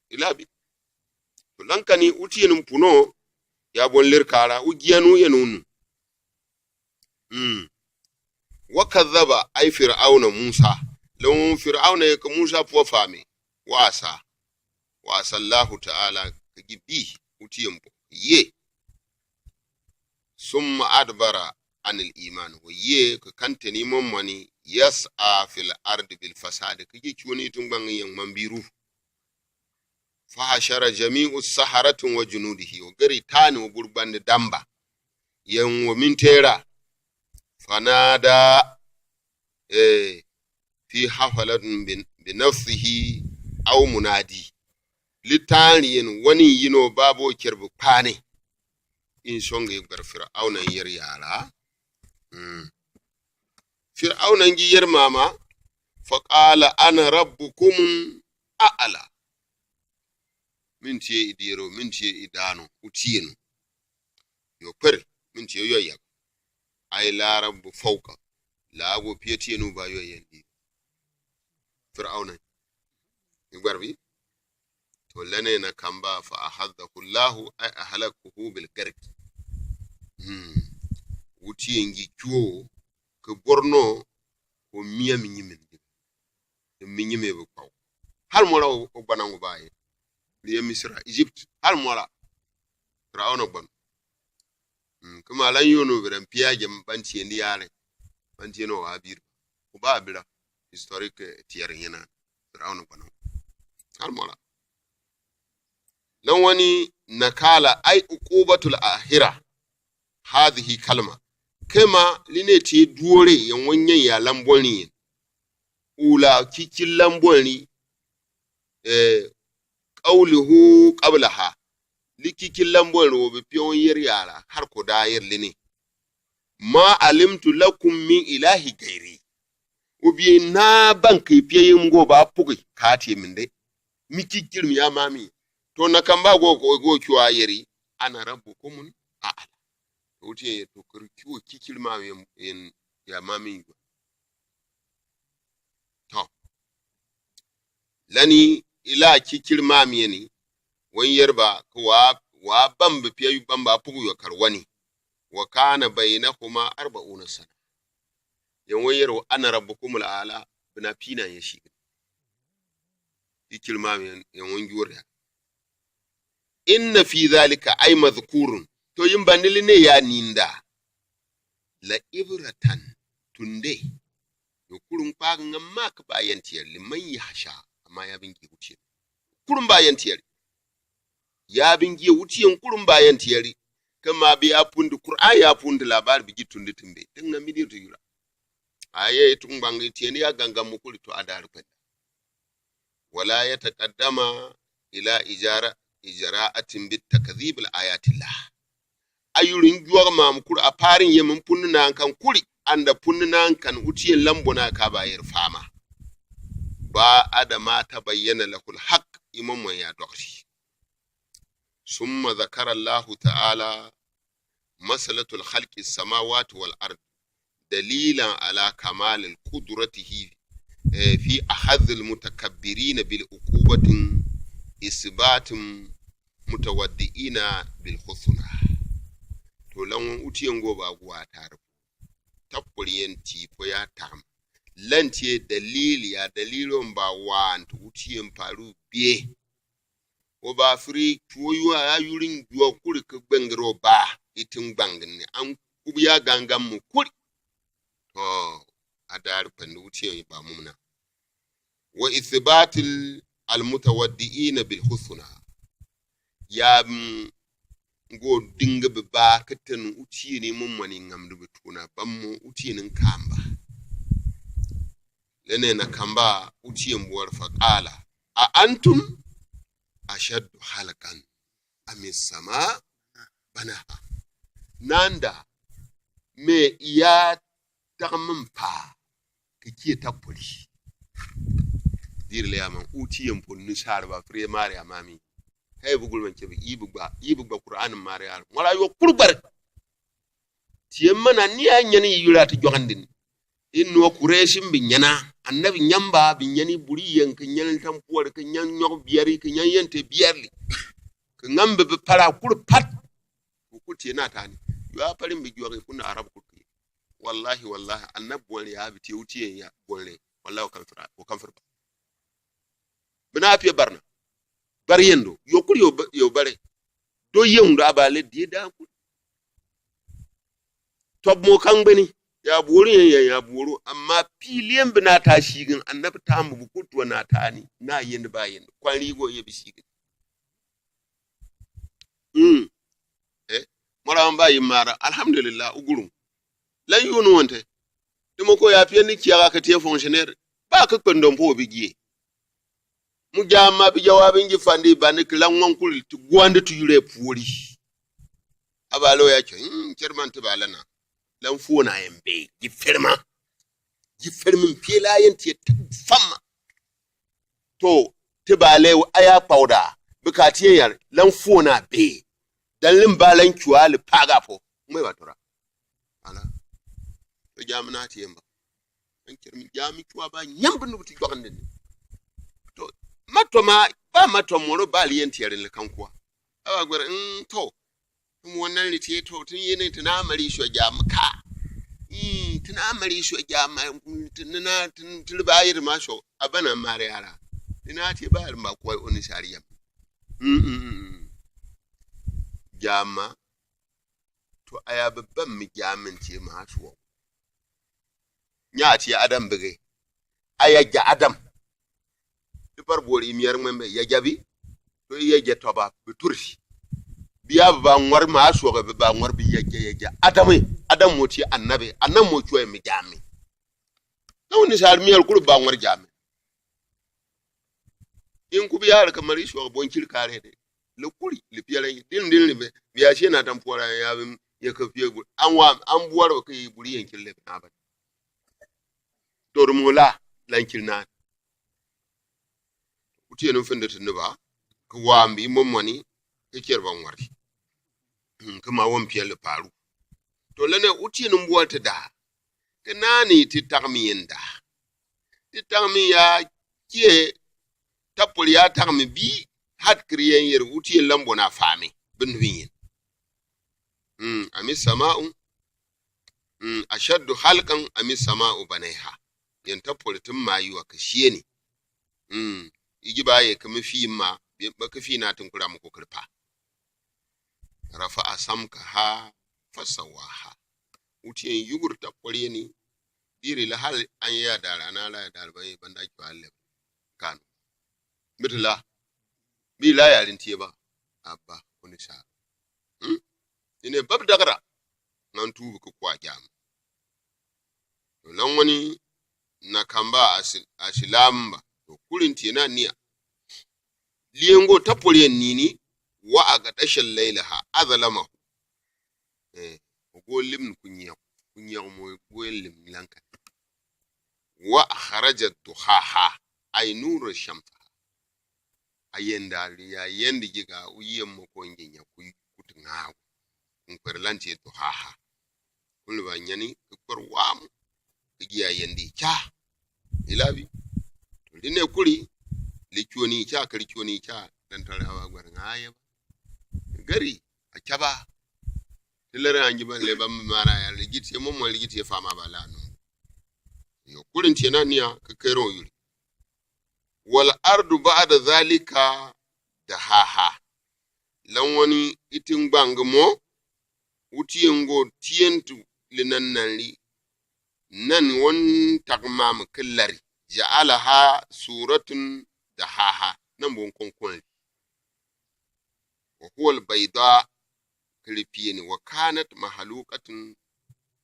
Ila bi. To lankani utiyen mpuno, ya bon lirkara, ugiyanu yenu nu. Mm. Wa kadhaba ay Fir'auna Musa. Lon Fir'auna ye ka Musa puwa fame. Wa asa. Wa asa Allahu ta'ala ka gi bi utiyen po. Ye. Summa adbara. anil iman. Wa ye ka kanteni mɔmɔni yas'a fil ardi bil fasadi, ka ji cuoni tungbang yɛn mambiru. Fahashara jami'u saharati wa junudihi, wa gari tani wa gurbandi damba yɛn wa mintera. Fanada, eh, fi hafalatin bi, bi nafsihi aw munadi. Li tani yɛn wani yino babo kerbi kpani. In songe gbar Fir'auna yer yara. Mm. Fir'auna ngi yer mama, faqala ana rabbukumul a'la. Min tiye i dero, min tiye i dano, u tiyenu. Yo pere, min tiye yo yag. Ay la rabbu fawqa. La go piye tiyenu ba yo yendi. Fir'auna. Ni gbar bi? To lane na kamba fa ahadhahu Allahu ay ahlakahu bil garq. Hmm. U tiye ngi cuo ke borno ko miya mi nyimin. Mi nyime bi kpaw. Hal mora o, o gbanangu baye. Liye Misra, Egypt, hal mora. Fir'auna gbanu. Mm, kuma lan yono biran piya jem ban tiye ndi yare. Ban tiye no wa bir. Ku ba bira. Historique, eh, tiyer yena. Fir'auna gbanu. Hal mora. Lan wani nakala ay uqubatul ahira. Hadhihi kalma. Kema line tiye duore yɛn wanyan ya lamboni yɛn. Ula kikil lamboni, eh, qawluhu qablaha. Li kikil lamboni wo bi piya wan yer yara har ko da yer lini. Ma alimtu lakum min ilahi gairi. Wo bi na ban ke piya yim go ba pugi kati min de. Mi kikil mi ya mami. To na kamba go, go, go cuwa yeri. Ana rabbukumul a'la. To ti ye to kar cuwa kikil ma yem, yen ya mami. To. Lani ila kikir mami yeni, wan yerba, ka wa, wa bambi piya yu bamba pugu yo kar wani. Wa kana baynahuma arba'una sana. Yan wan yerba ana rabbukumul a'la, bina pina ya shi. Kikir mami yeni, yan wan juriya. Inna fi dhalika ay madhkurun. To yin bandili ne ya ninda. La ibratan tunde. Yo kurun kpaga nga ma ka ba yantiyar liman yahsha. Amma ya bingi wutiyen. Kurun ba yantiyar. Ya bingi wutiyen kurun ba yantiyar. Kama bi ya pundi Qur'an ya pundi labar bigi tunde tumbe. Tun na midi tu yura. Aye tun bangi tiyen ya gangan mukuri to adar penda. Wala yataqaddama ila ijara, ijra'atin bit takdhib li ayatillah. Ayurin juwar mam kuri a parin yemin punni nan kan kuri anda punni nan kan utiyen lambo na ka ba yer fama. Ba'da ma tabayyana lahul haqq imam ya dokti. Summa dhakara Allahu ta'ala mas'alatul khalqi samawati wal ard dalilan ala kamali qudratihi, eh, fi akhadhil mutakabbirina bil uqubatin isbatin mutawaddi'ina bil husna. To lan wan utiyen go ba guwa tarif. Tapporiyen ti po ya tam. Lan tiye dalil ya dalilon ba wan to utiyen paru biye. Wo ba firi tuwo yu a yurin juwa kuri ka gbengiro ba itin gbangin ni an kubu ya gangan mu kuri. To adari pandi wutiyen ba mumna. Wa ithbatil almutawaddi'ina bil husna. Ya, mm, go dinga bi ba katan utiyen mumani ngamdu bi tuna bammo utiyen kamba. Lene na kamba utiyen buwar faqala. A antum ashaddu halqan am as-sama banaha. Nanda me iya tagmin pa ka kiye tappoli. Dirle aman utiyen pon ni sar ba fire mari amami. Hay bugul man kebe ibugba ibugba Qur'an mari al. Wala yo kurbar. Tiye mana ni a nyani yura ti jogandin. Inno Kureshi bi nyana, annabi nyamba bi nyani buri yen ka nyani tampuwar ka nyani nyok biyari ka nyani yente biyarli. Ka ngambe bi para kuri pat. Ku tiye na tani. Yo a parin bi jogi kuna Arab kuri. Wallahi, wallahi, annabi bonle ya bi tiye utiyen ya bonle. Wallahi, o kan fira, o kan fira. Bina apiye barna. Bari yendo. Yo kuri yo ba-, yo bare. Do yendo abale die da kuri. Tɔbmɔ ka ŋmɛni. Ya buuru yɛn, yɛn ya buuru. Amma pilien bi na taa siigin, annabi taa mu bu kutuwa na taa ni. Na yendi ba yendi. Kwan rigo ye bi siigin. Mm. Eh? Mɔra wan ba yi mara. Alhamdulillah, ugurum. Lan yunu wante. Tuma ko ya pia ni kiaga ka tie fonctionnaire. Ba ka kpendon po bi gie. Mu jaama bi jawabi nji fandi bani kila ŋwankuli ti gwandi tu yure puori. Abalo ya cho, mm, chairman ti bala na. Lan fuo na yembe, ji ferma. Ji fermi mpiela yen tie fama. To, ti bale aya pawda. Bika tie yar, lan fuo na be. Dan lim balan chua li paga po. Mwe batora. Ala. To jaami na ti yemba. An kermi jaami cuwa ba nyambi nubu ti jɔkandi ni. To, ma tɔ ma, ba ma tɔ moro ba li yɛn tiɛri ni kankuwa. Awa gwɛrɛ, mm, to. Tum wannan li tie to, tun yene tana mari shwa jaami ka. Mm, tana mari shwa jaami, mm, tana, tun, tun ba yiri ma shwa, abana mari ara. Ina ti ba yiri ma kuwa oni sari yam. Mm, mm, mm, mm. Jaama. To aya bebam mi jamin ti ma suwa. Nya ti Adam bege. Aya ja Adam. Di par bori mier ŋmɛmbe ya ja bi. To ya ja tɔba bi tursi. Bia ba ŋwar ma suwa bi ba ŋwar bi ya ja ya ja. Adam, Adam mo ti annabi. Annabi mo cuwa mi jami. Na wuni sar mier kulu ba ŋwar jami. In ku bi yaara ka mari suwa bon kiri kare de. Le kuri, le piara, din, din, le be, bi a sie na tan puara ya bi, ya ka pie gu. An wa, an buara ka yi buri yan kiri le na ba. Dor mo la, lan kiri na. Uti yenu fende tende ba, ka wa mbi mo mɔni, ka kier ba ŋwari. Hmm, ka ma wa mpiel le paru. To lene uti yenu mbual te da. Ke nani ti tagmi yenda. Ti tagmi ya kie tapol ya tagmi bi hat kiri yen yeri uti yen lambo na fami. Bin wi yen. Mm, ami sama'u. Mm, ashaddu halkan ami sama'u banaiha. Yen tapol tin mayu wa ke sieni. Mm, iji ba ye ke mi fi ma, ba ke fi na tin kura mu ko kirpa. Rafa'a samkaha fasawaha. Uti yen yugur tapol yeni. Diri la hal an ya dara na la ya dara ba ye banda ki ba le. Kan. Biti la. Bi la ya rin tie ba. Abba, kuni sa. Hmm? Ine bab dagara. Nan tubu ku kwa jam. To lan wani na kamba asil, asilam ba. To kurin tie na niya. Liengo tapol yen nini, wa agadasha lailaha, azlamahu. Eh, ogo lim kunye, kunye mo go lim lanka. Wa akhraja duhaha, ay nuru shamsaha. Ayenda, ya yendi jiga, uye mo ko nje nya ku, kutu ŋagu. Nkwer lanti duhaha. Kuli ba nyani, kper wamu. Igi ayendi cha. Ilabi. To line kuli, li chuoni cha, kali chuoni cha. Dan tare awa gwar ŋaye ba. Gari, achaba. Tilere anji ba le ba mara ya, ligiti mo mo ligiti fama ba lanu. Yo, kurin tie na niya, ka kero yuri. Wal ardu ba'da zalika dahaha. Lan wani itin gbang mo, uti yengo tientu li nan nan li. Nan won tagmam kilari. Ja'alaha suratun dahaha. Nan bon konkon li. Wa huwa al-bayda, kiri pieni, wa kanat mahaluqatun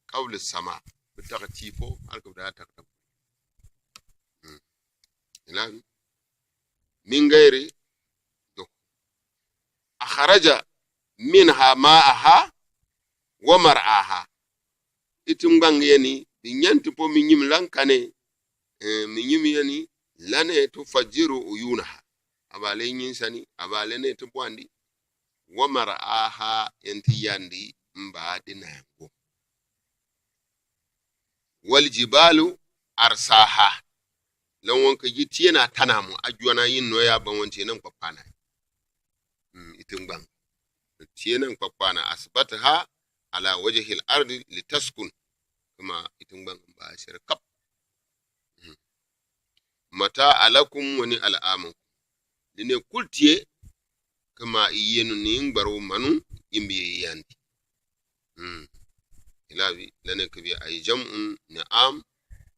qabla as-sama. Bi tagti fo, alka bi da tagta. Hmm. Ilan? Min gairi duk. Akhraja minha ma'aha wa mar'aha. Itin gbang yeni, bi nyanti po mi nyim lankane, eh, mi nyim yeni, lane tufajjiru uyunaha. Abale nyinsani, abale ne tubwandi. Wa mar'aha, enti yandi, mba di nango. Wal jibalu arsaha. Lan wanka ji tiena tanamu, ajuana yin noya ban wan tiena kpakpana. Hmm, itin gbang. Tiena kpakpana, asbataha ala wajhil ardi litaskun. Kuma itin gbang ba sir kap. Hmm. Mata'a lakum wa ni al'amun. Nine kul tie, kuma iyenu ni ngbaru manu, imbi yandi. Hmm. Ilabi, lane kibi ay jam'un ni'am,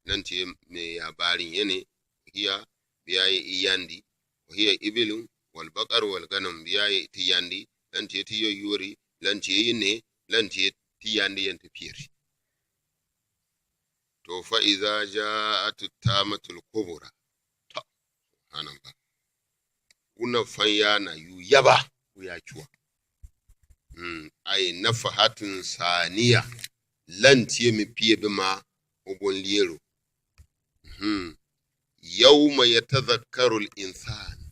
lanti ye me ya bari yene, hiya, biya ye iyandi, wa hiya ibilun, wal baqar wal ganam, biya ye ti yandi, lanti ye ti yo yuri, lanti ye ne, lanti ye ti yandi yente piri. To, fa iza ja'at tamatul kubra. To, subhanallah. Una fanya na yu yaba, u ya cuwa. Mm, ay nafahatun saniya. Lanti ye mi piye bi ma, o bon liyero. Mhm. Yawma yatazakkaru al-insan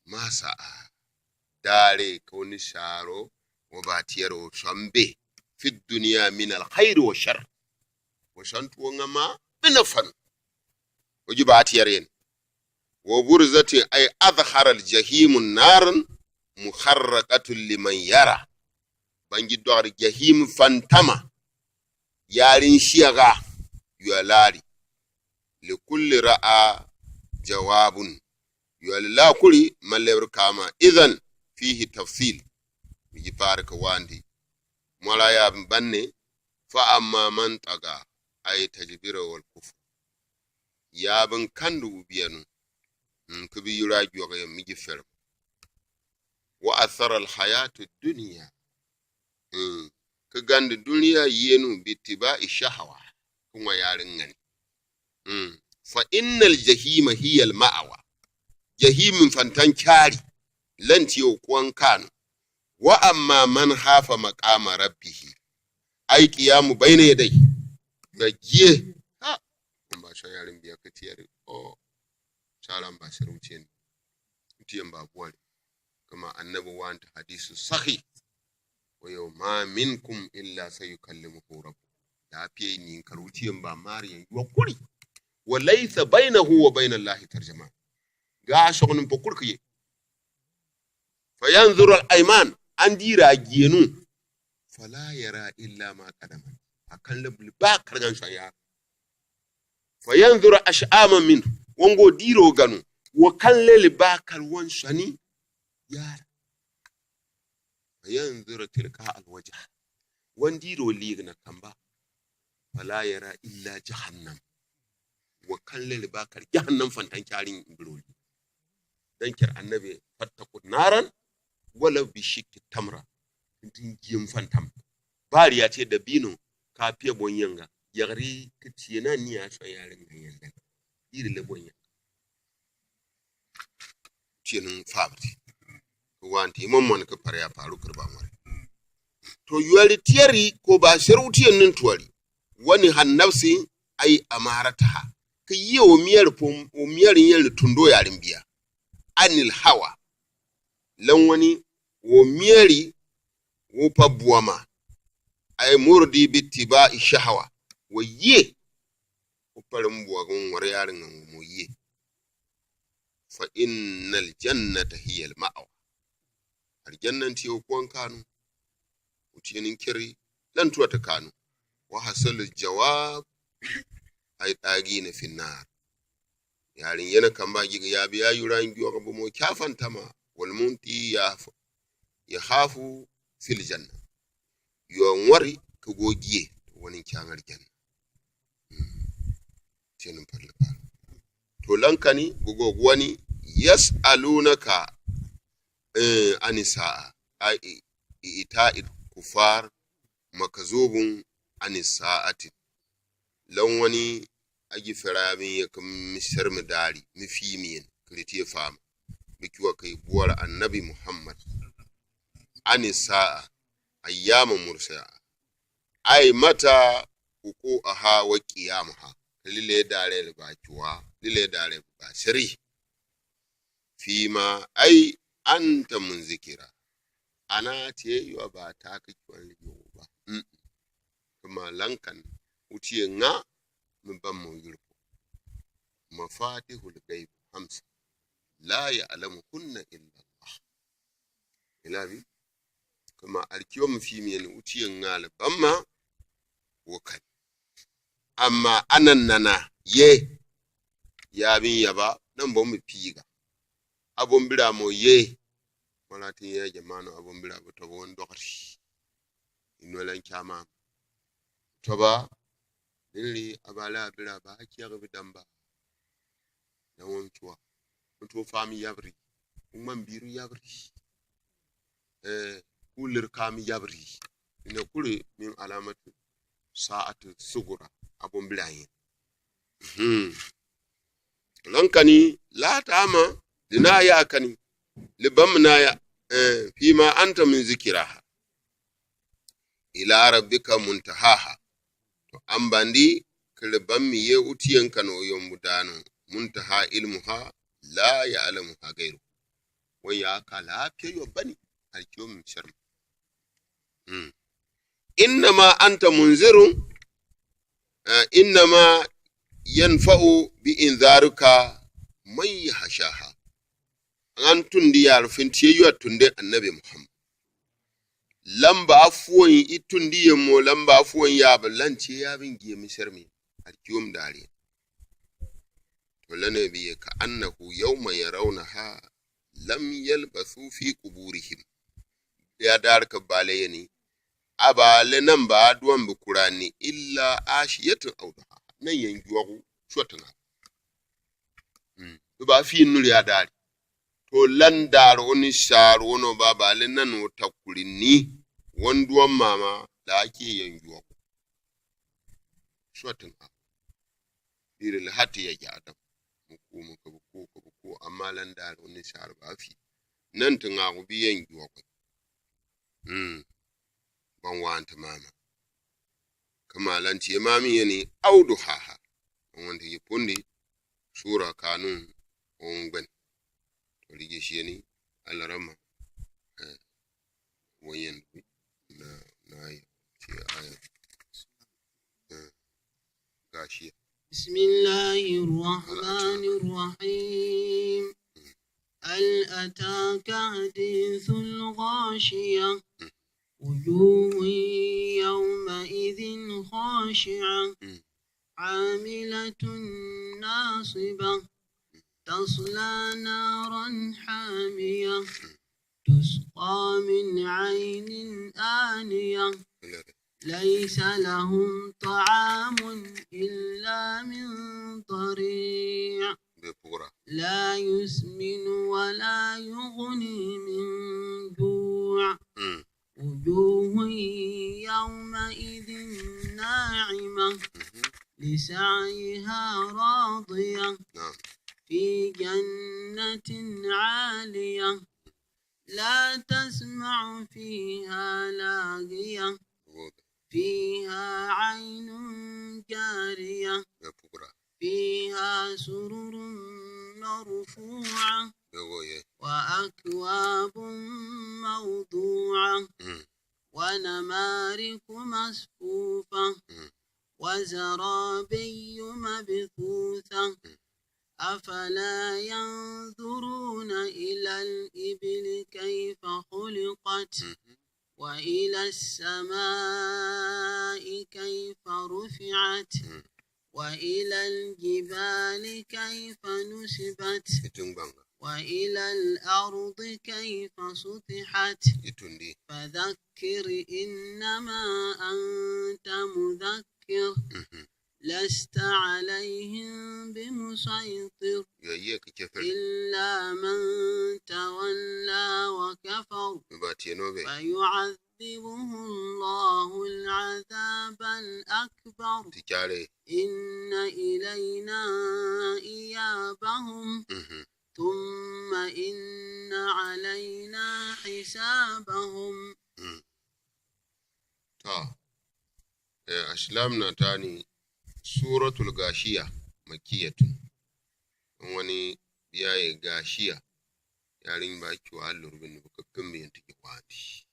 ma sa'a. Daare ka wani saaro, wa ba tiyar wa sɔn be. Fi dunya min al-khairi wa shar. Wa sɔn tuwo ŋa ma, bi na fanu. O ji ba tiyar yen. Wa burizati ay azhara al-jahimu naran muharraqatun liman yara. Bangi dɔgri jahim fantama. Yarin siyaga. Yu a lari. Likulli ra'a jawabun. Yu a lari kuri ma lebri kama. Idhan fihi tafsil. Mi ji pari ka wandi. Mɔra ya banne. Fa amma man taga. Ay tajbira wal kufr. Ya bin kandi u biyanu. Mm, kibi yura jɔge mi ji ferem. Wa athara al hayatu dunya. Mm. Ki gandi duniya yenu bi ittiba'i shahawa. Ki ŋwa yari ŋani. Mm. Fa innal jahima hiya al ma'wa. Jahim fantan cari. Lanti yo kuwan kanu. Wa amma man khafa maqama rabbihi. Ay qiyamu bayna yadayhi. Ba jiye. Ha. Mba shan yarin biya ka tiyari. Oh. Salam ba sirutiyen. Utiyen ba buwari. Kama annabi wanta hadisu sahih. Wa yau ma minkum illa sayukallimuhu rabbuh. Ya piye ni kar utiyen ba mariyan yuwa kuri. Wa laysa baynahu wa bayna Allahi tarjuman. Ga sogonin po kuri kiye. Fa yanzuru al ayman, an dira giyenu. Fala yara illa ma qadama. Akan le buli ba kargan sanya. Fa yanzuru ash'ama min, wango diro ganu, wa kan lele ba kal wan sani yara. Fa yanzuru tilka al wajh, wan diro ligna kamba. Fala yara illa jahannam, wa kan lele ba kal jahannam fantan carin biroli. Dan ker annabi, fattaqu naran walaw bi shiqqi tamra. Tin jim fantam. Bari ya te dabino ka piye bon yanga. Yagri kitiye na ni ya so yare ngan yanda. Iri le bon yanga. Tiye nun fabri. Wanti imam mon ka pare ya paru kirba more. To yuwari tiyari ko ba seru tiye nun tuwari. Wani han nafsi ay amarataha. Ka yiye o miyari pom, o miyari yari tundo yarin biya. Anil hawa. Lan wani wo miyari wo pa buwama. Ay murdi bi ittiba'i shahawa. Wo ye. Wo pare mbuwa gun wari yari ngan wo mo ye. Fa innal jannata hiya al ma'wa. Aljannan tiye wo kuwan kanu. Utiye nin keri lan tuwa ta kanu. Wa hasalu jawab ay dagina fi nar. Yarin yana kamba jiga ya bi ya yura ngiwa ka bomo cafan tama. Wal munti ya f-, ya hafu fil janna. Yo ŋwari ka go giye wani cangar janna. Hmm. Tiye nin parle par. To lankani go go wani yas'alunaka, eh, ani sa'a. Ay i, i, ita il kufar makazubun ani sa'ati. Lan wani aji fera bin ya ka mi ser mi dari, mi fi mi yen, kriti ya fama. Bi kiwa ka i buwar annabi Muhammad. Ani sa'a, ayyama mursa'a. Ay mata wuqu'uha wa qiyamuha. Lile dare li ba kiwa, lile dare ba seri. Fima ay anta munzikira. Ana tiye yuwa ba ta ka kiwan liyo ba. Mm. Kuma lankan utiye ŋa mi ban mo yurko. Mafatihul gaibi hamsa. La ya'lamuhunna illa Allah. Ilabi. Kuma alkiwa mi fi mi yani utiye ŋa li ban ma. Wo kani. Amma anan nana ye. Ya bin yaba, nan bon mi piga. Abon bira mo ye. Wala tin ye jamano abon bira bo to bon dokri. Ino lan cama. Tɔba, niri a ba lɛ a bira ba, a kiɛ ka bi damba. Na wɔn cuwa. Mutu fa mi yabri. Ŋman biru yabri. Eh, kulir ka mi yabri. Ina kuri min alamatu sa'atu sugura. Abun bira yin. Mhm. Lan kani, la tama, dina ya kani, li bam na ya, eh, fima anta min zikiraha. Ila rabbika muntahaha. To ambandi, kele bam mi ye utiyen kano yombu dano, muntaha ilmuha, la ya'lamuha gairu. Wa ya ka la piye yo bani, alkiyo mi sharma. Hmm. Innama anta munzirun, eh, innama yanfa'u bi inzarika man yahshaha. An tundi yar fintiye yo tunde annabi Muhammad. Lamba afuwan i tundi yemo, lamba afuwan ya ba lantiye ya bin giye mi sharmi. Alkiyo mi dari. To lane biye ka annahu yawma yarawnaha lam yalbathu fi quburihim. Ya dar ka bale yani. A bale nan ba aduwan bi kurani illa ashiyatan aw duha. Nan yan juwagu shotna. Hmm. To ba fi nuri ya dari. To lan dar oni sar wono ba bale nan o takurini. Wan duwan mama da ake yan juwagu. Shotna. Biri la hati ya ja Adam. Muku, muku, muku, muku, amma lan da oni sar ba fi. Nan tun aku bi yan juwagu. Hmm. Ban wanta mama. Kama lantiye mami yani aw duhaha. Ban wanta yi pundi. Sura kanun ongben. To lije shi yani alarama. Eh. Wayen na, na yi. Shi aya. Eh. Gashiya. بسم الله الرحمن الرحيم. هل أتاك حديث الغاشية. وجوه يومئذ خاشعة. عاملة ناصبة. تصلى نارا حامية. تسقى من عين آنية. ليس لهم طعام إلا من ضريع. لا يسمن ولا يغني من جوع. وجوه يومئذ ناعمة. لسعيها راضية. في جنة عالية. لا تسمع فيها لاغية. فيها عين جارية. فيها سرر مرفوعة. وأكواب موضوعة. ونمارق مصفوفة. وزرابي مبثوثة. أفلا ينظرون إلى الإبل كيف خلقت. وإلى السماء كيف رفعت. وإلى الجبال كيف نصبت. وإلى الأرض كيف سطحت. فذكر إنما أنت مذكر. لست عليهم بمسيطر. إلا من تولى وكفر. فيعذبه الله العذاب الأكبر. إن إلينا إيابهم. ثم إن علينا حسابهم. To, eh, asilam na tani Suratul Gashiya, makkiyatun. Wani biya ye gashiya. Yari ba cuwa lurbi ni buka pimbi yanti ki wandi.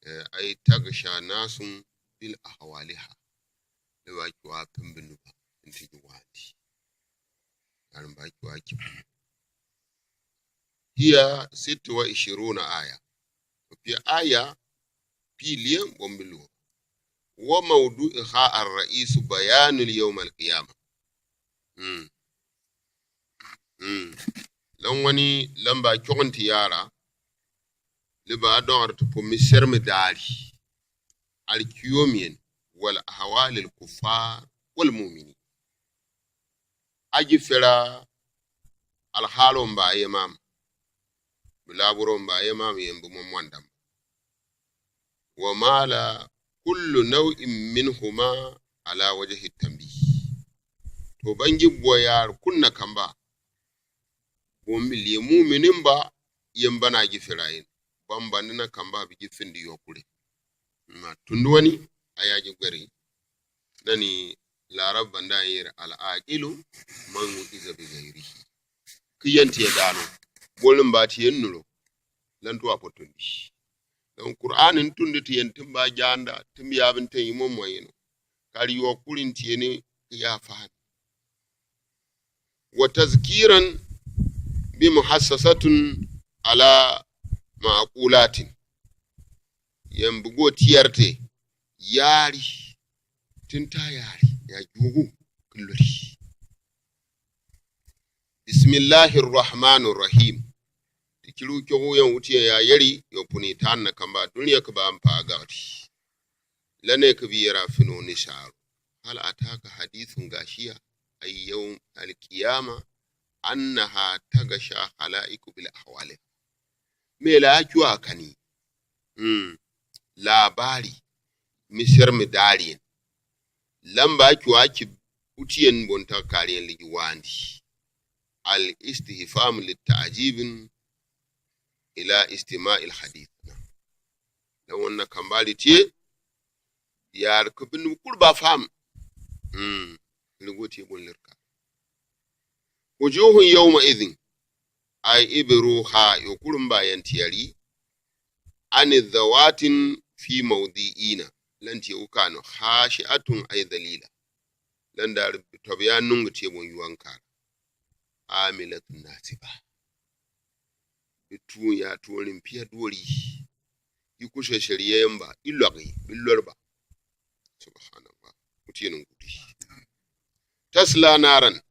Eh, ay tagsha nasun bil ahwaliha. Ni ba cuwa pimbi ni ba yanti ki wandi. Yari ba cuwa ki. Hiya sittu wa ishiruna aya. Pi aya, pi liye bombi luo. Wa mawdu'iha ar-ra'isu bayanul yawm al-qiyama. Hmm. Hmm. Lan wani lamba cogonti yara. Liba adon artu po mi sermi dari. Alkiyomiyen. والأحوال الكفار والمؤمنين. Aji fera alhalo mba yemam. Bilaburo mba yemam yembu mo mwandam. ومال كل نوع منهما على وجه التنبيه. To bangi boyar kunna kamba. Bombi liye muminin ba yemba na ji fera yin. Bamba nina kamba bi ji findi yokure. Ma tunduwani aya ji gweri. Nani larab banda yere العاقل من وعظ بغيره. Kiyen tiye dano. Bolin ba tiye nulo. Lantu apotundi. Don Qur'an in tundi tiyen timba janda, timbi abin ten imo moyeno. Kari yokurin tiyeni kiya faham. وتذكيرا بمحسسة على معقولات. Yen bugo tiyarte yari. Tinta yari. Ya jugu. Kulluri. بسم الله الرحمن الرحيم. Tikiru kyogu yen wutiye ya yeri, yo puni tanna kamba duniya kaba ampa agati. Lane kabi yera fino ni saru. هل أتاك حديث الغاشية. أي يوم القيامة أنها تغشى الخلائق بأهوالها. Mela acwa kani. Mm. Labari. Misir mi dariyen. Lamba acwa ki utiyen bonta kariyen ligi wandi. الاستفهام للتعجيب إلى استماع الحديث. Don wanna kambali tiye, yar kabin kul ba fam. Hmm. Ligo tiye bon lirka. وجوه يومئذ، أي إبروها، yo kul mba yan tiyari, عن ذوات في موضعين، lan tiye ukano, خاشعة أي ذليلة. Lan dari tobiya nungu tiye bon yuwan kara. عاملة ناصبة. Bi tuun ya tuun pia duori. I kushe sheri yemba, i lɔgi, bi lɔrba. Subhanallah. Utiye nungudi. تصلى نارا.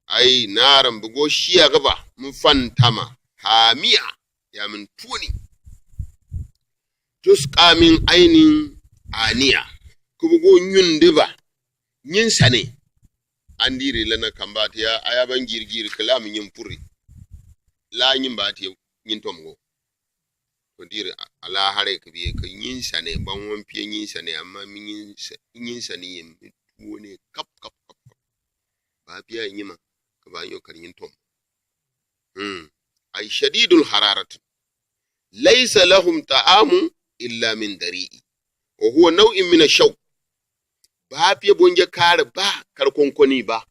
Ai naran bugo shiya gaba, mun fantama, hamiya, ya min tuni. تسقى من عين آنية. Kubugo nyundi ba, nyin sane. Andiri lana kamba tiya, aya ban girgir kala mi nyin puri. La nyin ba tiya, nyin tomgo. To diri a-, ala hare kabiye ka nyin sane, ban wan piye nyin sane, amma mi nyin sa-, nyin sane yem, mi tuwo ne kap, kap, kap, kap. Ba piya nyima, ka ba nyo kar nyin tom. Hmm. Ai shadidul hararat. ليس لهم طعام إلا من ضريع. وهو نوع من الشوك. Ba piya bonje kare ba, kar konkoni ba.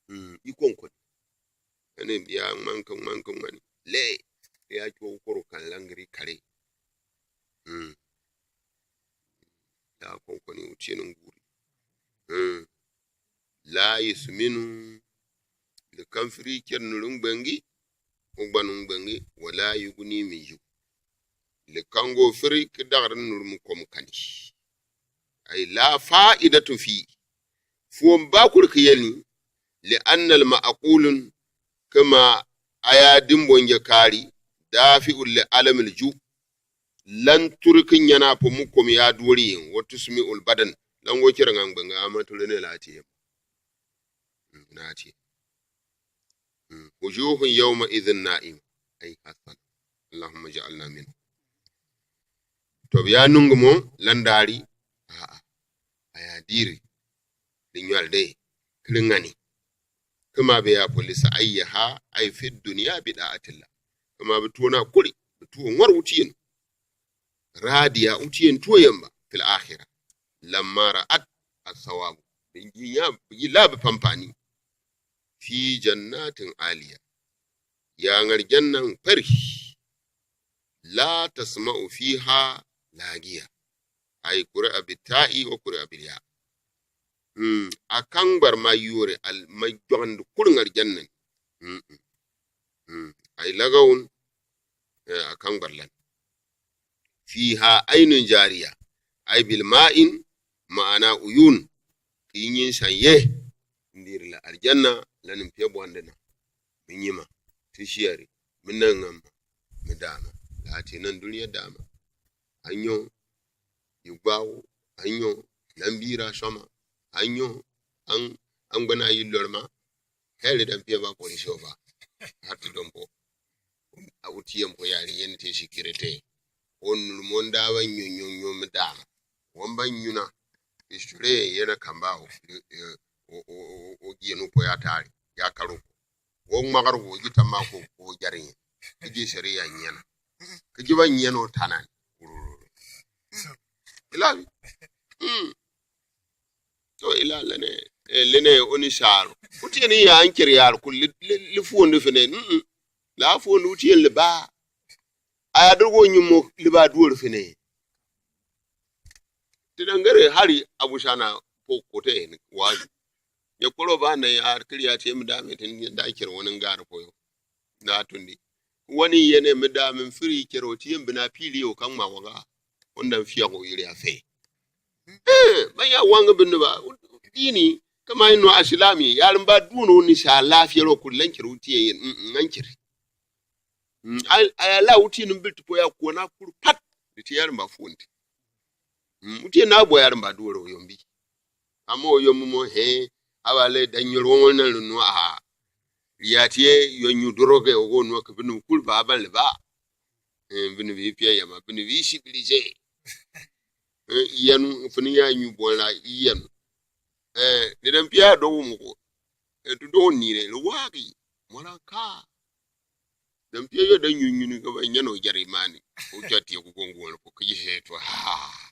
Hmm, i konkoni. Ani biya ŋmanka, ŋmanka, ŋmani. Le, ya kyo koro kan langiri kare. Hmm. Ya konkoni utiye nunguri. Hmm. لا يسمن. Likan firi ker nuru ŋgbengi, ugban ŋgbengi, ولا يغني من جوع. Likan go firi ki dagri nuru mu kom kani. أي لا فائدة فيه. Fuon ba kuri kiyeni, لأن المعقول كما aya dimbonje kari, دافع لألم الجوع. Lan turi ki nyana po mu kom ya duori yen, وتسمع البدن. Lan go kere ŋa ŋgbengi ama turi ne lati yen. Mm, nati. Mm. وجوه يومئذ ناعمة. أي حسرة. اللهم اجعلنا منهم. Tobiya nungu mo, lan dari. Aa. Aya diri. Di nyual de. Kiri ŋani. Kama be ya polisa ayyaha, ay fi dunya bi da'atillah. Kama bi tuwo na kuri, bi tuwo ŋwar utiyen. Radiya utiyen tuwo yemba, fil akhira. Lamma ra'at as-sawabu. Bi ji ya, bi ji labi pampani. Fi jannatin aliya. Ya ŋar jannan pari. La tasma'u fiha lagiya. Ay quri'a bit ta'i wa quri'a bil ya. Mm, a kaŋ bar ma yore al ma jwagandi kuri ŋar jannan. Mm, mm. Mm, ay lagawun, eh, a kaŋ bar lan. Fiha aynun jariya. Ay bil ma'in ma'ana uyun. Ki nyin sanye. Ndiri la arjanna lanin piya bwandina. Mi nyima, ti shiyari, mi naŋamma, mi dama. Lati nan duniya dama. Anyo, yugbawo, Anyo, lambiira soma. Anyo, an, an gbana yi lorma. Heli dan pia ba polisi oba. Hati dompo. A uti yempo yali yeni te sikirete. Onu monda ba nyo, nyo, nyo, mdama. Wamba nyuna. Isure yena kamba o, o, o, o, o, o, giyenu po ya tari. Ya karu. Wo ŋmagar wo ji tamma ko, ko jariŋ. Ki ji seri ya nyena. Ki ji ba nyena o tanan. Ila bi. Mm. To ila lene, eh, lene oni saro. Uti yeni ya ankeri yaro ku li, li, li fuondi fene. Mm. La fuondi uti yeni li ba. Aya dogo nyumo li ba duori fene. Ti dangere hari abusana po kote ni waju. Ye kolo ba na ya kiri ya ti mdame tin da kiri wani ngari poyo. Na tundi. Wani yene mdame mfiri kiri ti mbina pili o kan ma waga. Wanda mfia ko yiri afe. Eh, ba ya wanga binu ba. Dini, kama ino asilami, ya limba duno ni sa lafiya lo kulan kiri uti ye, mm, mm, nan kiri. Mm, ay, ay ala uti ni mbilti po ya kuona kuru pat. Diti ya limba fundi. Mm, uti na bo ya limba duwere oyombi. Amo oyombi mo he, abale danyoro wona lunu a. Yati ye yo nyu doroge ogo no ke binu kuru ba ban le ba. Eh, binu bi pia yama, binu bi civilisé. Eh, yanu, fini ya nyu bola, yanu. Eh, de dan pia do mu ko. Eh, tu do ni le, lo waki. Mola ka. Dan pia yo dan nyu nyu ni ka ba nyano jari mani. O jati ku gongo ko kiji he to. Ha.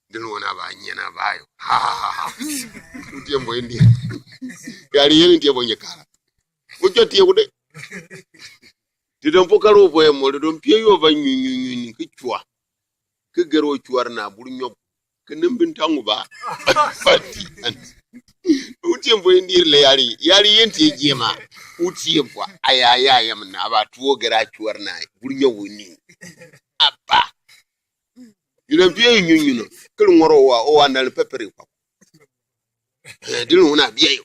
Dinu wana ba nyana ba yo. Ha. Uti yembo indi. Yari yeni ti yembo nyekara. O jati ku de. Ti dan po karo po yembo, dan pia yo ba nyu nyu nyu ni ki chua. Ki gero chuar na bur nyob. Ki nimbin tangu ba. Uti yembo indir le yari. Yari yenti ye jema. Uti yembo. Aya, aya, aya, mna. Aba tuo gera chuar na. Bur nyob ni. Aba. Yule mpie nyunyu no. Kili ŋoro wa, o wa ndali peperi kwa. Eh, dilu una bia yo.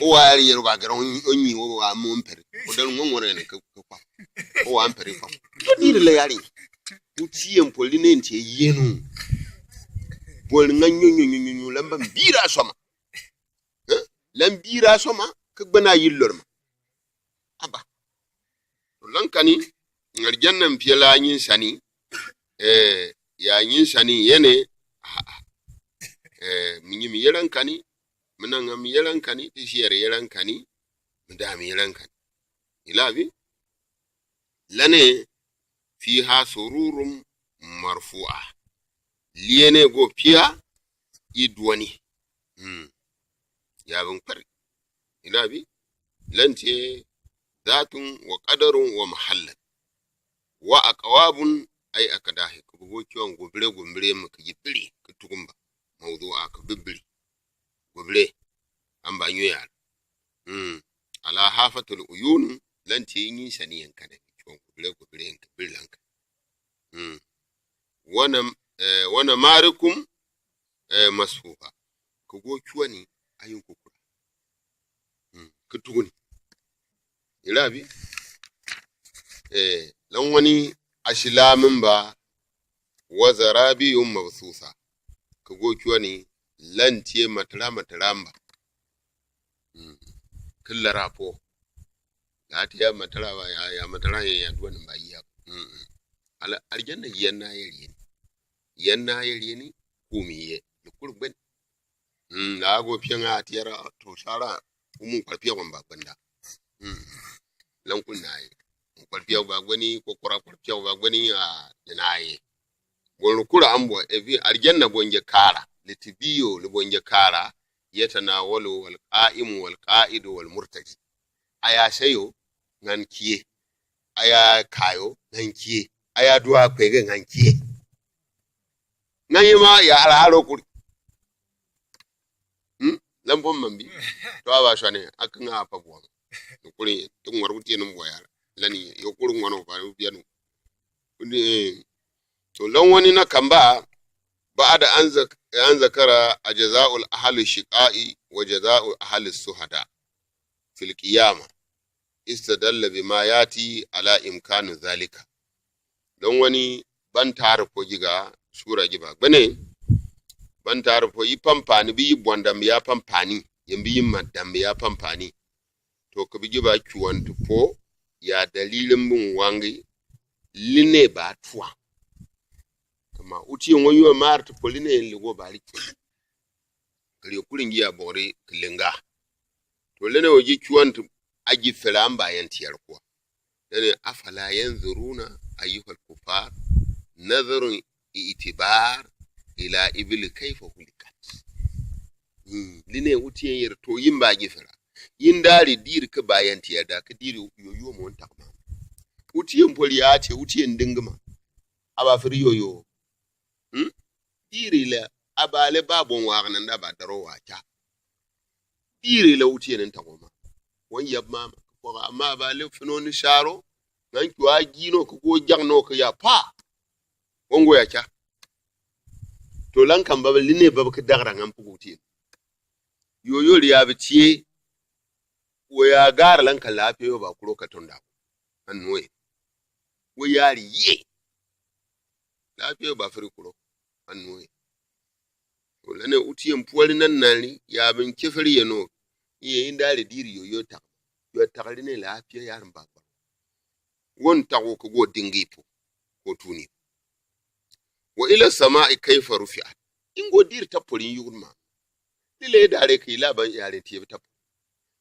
O wa yero ba gero onyi, o wa mo mperi. O dalu ŋoŋore ne ke, ke kwa. O wa mperi kwa. Ko ni le yari. Uti yempo li ne nti yenu. Bol nga nyunyu nyunyu lamba mbira soma. Eh? Lambira soma ke gbana yilorma. Aba. Lankani, ŋarjanna mpia la nyinsani, eh, ya nyinsani yene, ah, ah. Eh, mi nyi mi yelankani, mi naŋa mi yelankani, ti siyere yelankani, mi dami yelankani. Ila bi? Lane, fiha sururun marfu'a. Liene go pia, i duwani. Hmm. Ya bin kpari. Ila bi? Lanti ye, zatun wa qadarun wa mahallan. Wa aqwabun ay akdahi. Ka bugo cuwan gobire, gobire ma ka jibiri, ka tukumba. Mawdu'a ka bibiri. Gobire. Amba nyuyar. Hmm. Ala hafatul uyunu, lanti ye nyinsani yankane. Cuwan gobire, gobire yanka biri lanka. Hmm. Wana, eh, wana marikum, eh, masfufa. Ka go cuwani, ayin kukura. Hmm. Ka tuguni. Ila bi? Eh, lan wani asilamin ba, wa zarabiyun mabsusa. Ka go cuwani, lanti ye matara, matara mba. Hmm. Kila rapo. Lati ya matara ba, ya, ya matara ye ya duwani ba ya. Mm-mm. Ala, aljanna yenna ye rieni. Yenna ye rieni, kumi ye. Lukul gben. Mm, la go pia nga tiara, to sara, umu kpal pia wamba gbenda. Mm. Lankul na ye. Kpal pia ba gbeni, kokora kpal pia ba gbeni, a, na ye. Bon lukul ambo, evi, aljanna bon je kara. Litibiyo, li bon je kara. Yatanawalu wal qa'imu wal qa'idu wal murtaji. Aya seyo, ŋan kiye. Aya kayo, ŋan kiye. Aya duwa kwege, ŋan kiye. Ŋan yema ya ala halo kuri. Hmm? Lambo mambi. To aba swane, aka ŋa apa buwa. Kuri, tu ŋwaru tiye num boyara. Lani, yo kuri ŋwano pa, yo bianu. Kuri, eh. To, lan wani na kamba, ba'da an zak-, an zakara ajza'ul ahli shiqa'i wa jaza'u ahli suhada fil qiyama. Istadalla bima yati ala imkani zalika. Don wani ban tara ko jiga sura jiba. Gbane, Bantari po yi pampani, bi yi bɔn dambe ya pampani, yɛn bi yi mat dambe ya pampani. To, ka bi ji ba cuan ti po, ya dalilin bin wangi, line ba tua. Kama uti yɛn ŋɔ yua mari ti po line yɛn ligo ba ri cuan. Kari kuri ngi ya bɔri kilinga. To lene o ji cuan ti aji fela amba yɛn tiyar kuwa. Lene, afala yanzuruna ayyuhal kuffar, nazarun itibar ila ibili kaifa hulikat. Hmm, line uti yɛn yɛri to yin ba ji fela. Yin dari diri ka ba yɛn tiyar da ka diri yo yo mo ntak ma. Uti yɛn poli ya te, uti yɛn dingima. Aba firi yo yo. Hmm? Diri le, abale ba bon wa nan da ba daro wa ca. Diri le uti yɛn ntago ma. Wan yab mama. Ko ama abale fino ni saro. Nan cuwa gino ko go jagno ko ya pa. Wango ya ca. To lan kan baba line baba ka dagra ngam pugu uti yɛn. Yo yo ri abi tie. Wo ya gar lan ka lafiya yo ba kuro ka tonda. Annoye. Wo ya ri ye. Lafiya yo ba firi kuro. Annoye. To lene uti yɛn puwari nan nani, ya bin keferi yɛn no. Iye indare diri yo yo tak. Yo takari ne lafiya ya rin ba. Won tago ka go dingi po. Ko tuni. Wa ila sama'i kaifa rufi'at. Ingo diri taporin yugun ma. Lile dare ka ila ban yare tiye tapo.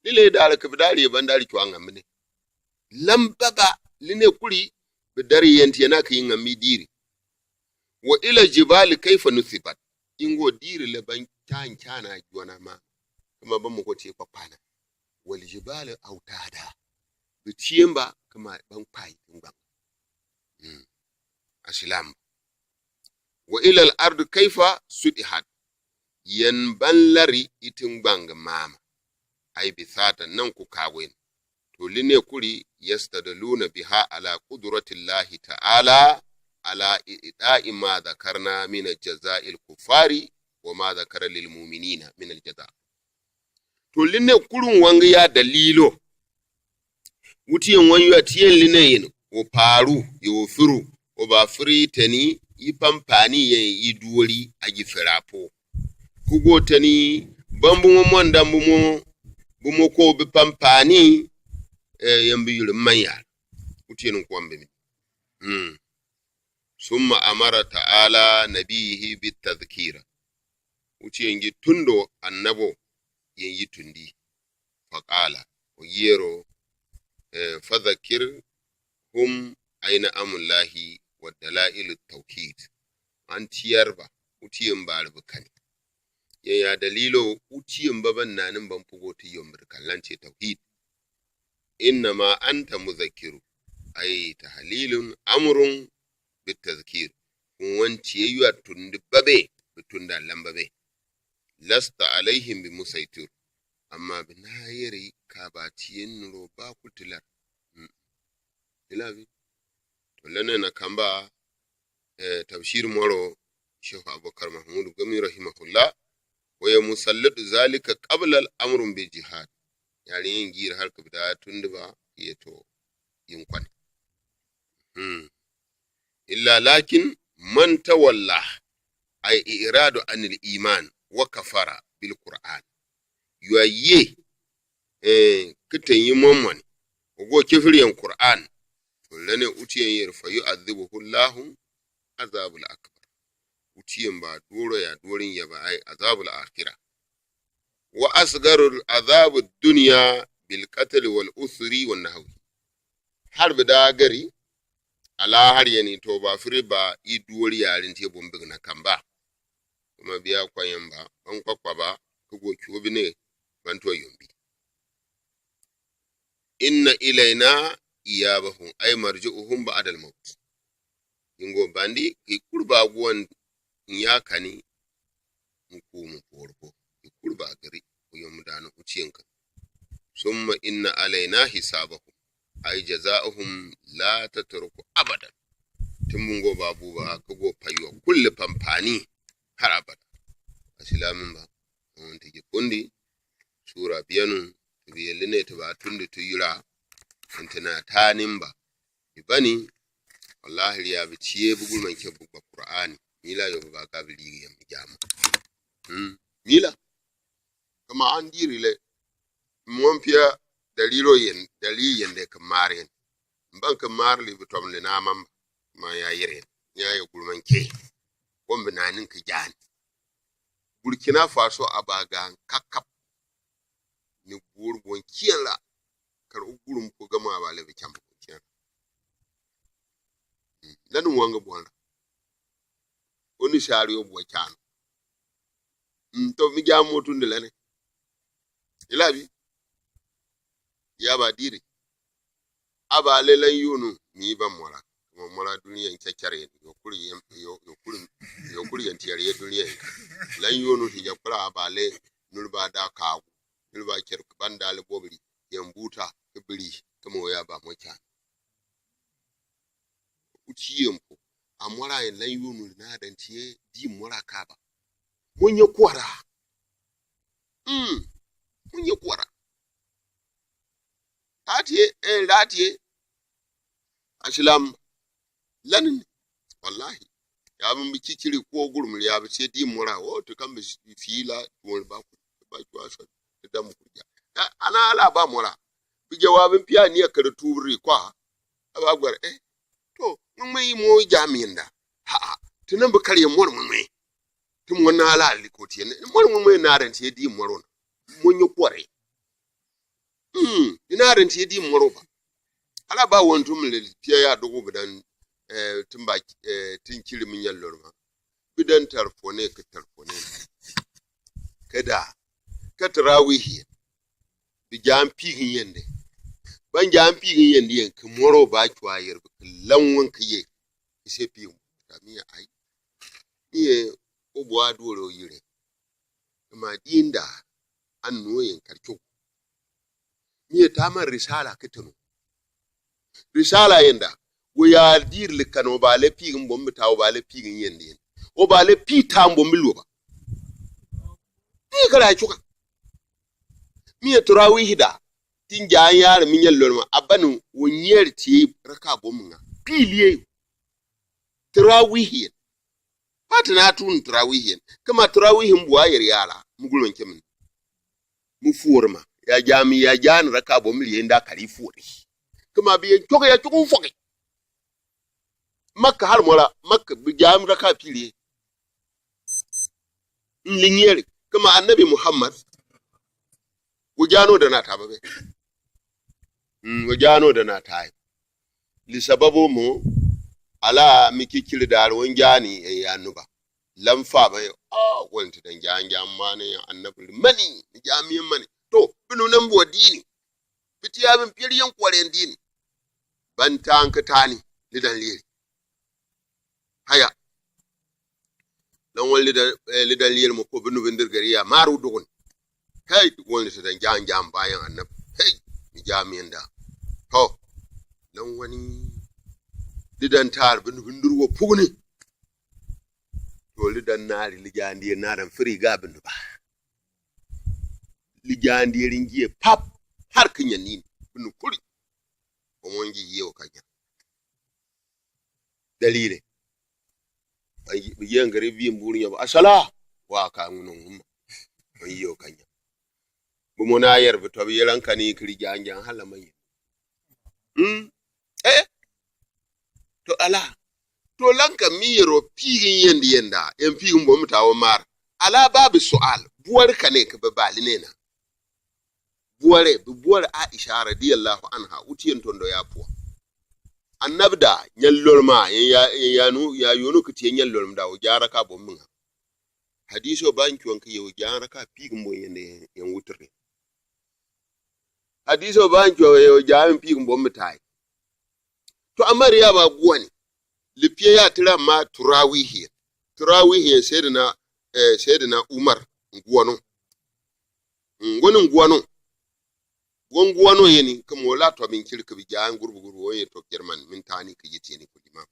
Lile dare ka bi dare ban dare cuwa ngam ne. Lamba ba, line kuri, bi dare yɛn tiye na ka yi ngam mi diri. Wa ila jibali kaifa nusibat. Ingo diri le ban can cana juwana ma. Kama ban mo ko tiye kpakpana. Wal jibali autada. Bi tiye mba kama ban kpai ngbang. Hmm. Asilam. Wa ilal ardi kaifa sudihat. Yɛn ban lari itin gbang mama. Ai bi sata nan ku kawin. To line kuri yastadaluna biha ala qudratillahi ta'ala ala i'ta'i ma dhakarna min jaza'il kuffari wa ma dhakara lil mu'minina min al jaza. To line kurun wangi ya dalilo. Uti yɛn wangi ya tiyen line yɛn. Wo paru, ye wo firu, wo ba firi teni, yi pampani yɛn yi duwori, aji ferapo. Kugo teni, bambu mo mwanda mbu mo, bu mo ko bi pampani, eh, yɛn bi yuri manyar. Uti yɛn kwambe mi. Hmm. Summa amara ta'ala nabiyihi bit tadhkira. Uti yɛn ji tundo annabo yɛn yi tundi. Faqala, o yero, eh, fadhakkirhum aina amullahi wa dalailu tawhid. An tiyarba, uti yɛn bari bikani. Yɛn ya dalilo, uti yɛn baban nanin ban pugo ti yombir kallan ce tawhid. Innama anta mudhakkiru, ay tahlilun amrun bitadhkir. Kun wan tiye yu a tundi babe, bi tunda lam babe. Lasta alayhim bi musaitir. Amma bi na yeri ka ba tiyen nuro ba kul tilar. Hmm. Ilabi. To lene na kamba, eh, tabshir moro, Sheikh Abubakar Mahmud Gumi rahimahullah, wa ya musallat zalika qabla al amru bil jihad. Yani yin gir har ka bida tundi ba, ye to yin kwane. Hmm. Illa lakin man tawalla, ay i'radu anil iman wa kafara bil Qur'an. Yu a ye, eh, kiten yi momoni. Ogo kefiri yɛn Qur'an. To lene uti yɛn yeri fa yu'adhibuhu Allahu azabul akbar. Uti yɛn ba doro ya dorin ya ba ay azabul akhira. Wa asgarul azabud dunya bil qatl wal usri wan nahwi. Har bi da gari, ala har yɛni to ba firi ba i duwori yarin te bun bigna kamba. Kuma biya kwa yɛn ba, ban kwa kwa ba, kugo cuwa bi ne, ban to yombi. Inna ilayna iyabahum, ay marji'uhum ba'dal maut. Ingo bandi, ki kurba guwan nyakani, nkumu porko, ki kurba gari, ku yomdano uti yɛn kan. Summa inna alayna hisabahum, ay jaza'uhum la tatruku abadan. Timbungo ba buba, kugo payuwa, kulli pampani, har abada. Asilamin ba, on tigi kundi, sura biyanu, tibiyeline tiba tundi tuyura, intina tanin ba. Ibani, wallahi, riya bi tiye bugul man ke bugba Qur'ani. Mila yo ba ka bi ligi yam jama. Mm. Mila. Kǝma an diri lɛ. Mɔmpia dalilo yɛn, dalil yɛn dɛ kǝmar yɛn. Mban kǝmar li bi tɔm li na mamba. Ma ya yɛrɛ. Ya yɛ gulman ke. Wɔn bi na nin kǝ jan. Burkina Faso a ba gan kakap. Ni bur bon kiɛn la. Kar u gurum ko gama ba lɛ bi kyam bon kiɛn la. Mm. Lani wanga bon la. Oni sari o bo kyano. Mm, to mi ja motu ndilane. Ila bi. Ya ba diri. A ba lɛ lan yonu mi ba mora. Kǝma mora duniya n kyɛkyɛre yɛn. Yo kuri yɛn, yo, yo kuri, yo kuri yɛn tiyɛre yɛ duniya yɛn. Lan yonu hi ja kura a ba lɛ nuri ba da kagu. Nuri ba kyɛr ban da lɛ bobiri. Yɛn buta kǝbiri. Kǝma ya ba mo kyan. Uti yempo. A mora yɛn lan yonu na dan tiye di mora kaba. Mo nye kwara. Mm. Mo nye kwara. Atiye, eh, atiye. Asilam. Lanin. Wallahi. Ya bi mi kikiri ko gurum ya bi se di mora. O, to kan bi fila, wani ba ku, ba ku aso. Ti dam ku ja. Ya, ana ala ba mora. Bi jawabin pia ni akara tubri kwa. A ba gwar, eh. To, ŋmɛŋmɛ yi mo jamiɛn da. Ha, ha. Ti nan bi kari mor ŋmɛŋmɛ. Ti mo na ala liko tiye. Mor ŋmɛŋmɛ na ren tiye di moro. Mo nye kware. Mm, ina ren tiye di moro ba. Ala ba won tum le tiye ya dogo bidan, eh, tumba, eh, tin kiri mi nyal lorma. Bidan tarfone ke tarfone. Keda, ka tarawihi. Bi jam pigin yende. Ban jam pigin yende yen, ke moro ba chwa yer, bi ke lanwan ke ye. Ise pigin. Kamiya ai. Miye, o bo a duoro yire. Kǝma dinda, an nuwo yɛn karkyo. Miye tama risala kǝtǝnu. Risala yɛn da, wo ya diri lǝkkan, o ba lɛ pigin bom bǝta, o ba lɛ pigin yɛn din. O ba lɛ pi tam bom bǝlwa ba. Miye kala cuka. Miye tarawihi da, tin ja yar mi nyal lorma, abanu wo nyeri ti raka bom nga. Piliye. Tarawihi yɛn. Pati na tun tarawihi yɛn. Kǝma tarawihi mbua yɛri yala. Mugulon kyemin. Mu fuorma. Ya jami ya jan raka bom li yenda kari fuori. Kǝma bi yɛn coke ya coke foke. Makka har mola. Makka bi jami raka pili. Nlinyeri. Kǝma Annabi Muhammad. Wujano dana taba be. Mm, wujano dana tai. Li sababu mu, ala mi kikiri dar wun jani e ya nuba. Lam fa ba, oh, wun ti dan jan jan mane ya Annabi mani, mi jami mani. To, binu nan bo dini. Biti ya bin piri yan kwaren dini. Ban tan ka tani, lidan liri. Haya. Lan wani lidan, eh, lidan liyel mo ko binu bindir gari ya maru dugun. Hey, dugun ni sidan jan jan bayan Annab. Hey, mi jami'in da. To. Lan wani lidan tar binu bindir wo pugni. To lidan nari lijan diye naran firi ga binu ba. Lijan diye ringiye pap har kinya nin binu kuri. Omonji yiye o kanya. Dalile. Bi yengeri bi mburi nyobo. Asala. Wa ka nguno nguma. Bi yo kanya. Bi mona yer bi tobi yelan kani kiri janjan hala mayi. Hmm? Eh? To ala. To lanka mi yero pigin yendi yenda. En pigin bo mutawo mar. Ala babi sual. Buwar kane ka babali nena. Buware, bi buware Aisha radiyallahu anha, utiyen tondo ya pua. Annab da, nyal lorma, ya, ya, ya nu, ya yonu kitiye nyal lorma da, o jara ka bom nga. Hadiso ban cuwan kiye o jara ka pigin bo yende, yen wutre. Hadiso ban cuwan ye o jara pigin bo mitai. To amari ya ba guwani. Lipiye ya tira ma turawihi. Turawihi Sayyidina, eh, Sayyidina Umar nguwano. Ngoni nguwano. Gon nguwano yeni, kamo la to min kiri kabi jan gurbu gurbu ye to German, min tani ka yiti yeni kudi ma.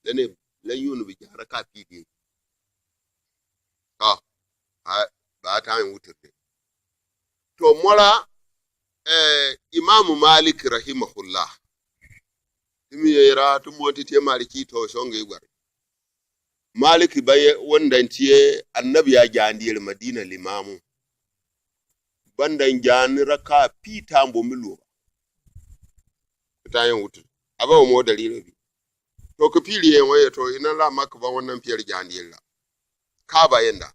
Lene, lan yunu bi jara ka pidi. To, a, ba ta yin wutirde. To mola, eh, Imamu Malik rahimahullah. Timi yera, tu monti te Maliki to songe gwar. Maliki ba ye wanda ntie annabi ya jandi yel Madina limamu. Banda njani raka pita mbo miluba. Kitayen wutul. Aba omo dalilo bi. To kipili ye waye to ina la Makka ba wannan fiyar jandi yel la. Kaba yenda.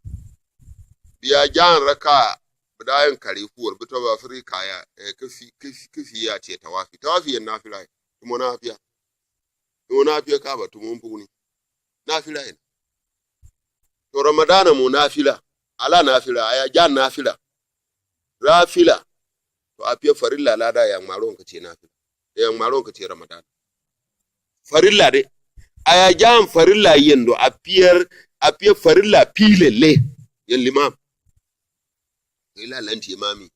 Biya jan raka bidayen kari fuwar bito ba Afrika ya, eh, kifi, kifi, kifi ya ce tawafi. Tawafi yan nafila ye. Tumo nafiya. Tumo nafiya Kaba tumo mpuni. Nafila ina. To Ramadana mo nafila. Ala nafila, aya jan nafila. Nafila. To apiya farilla lada ya ŋmaron ka ce nafila. Ya ŋmaron ka ce Ramadana. Farilla de. Aya jan farilla yendo apiya, apiya farilla pilele. Yen limam. Ila lanti mami.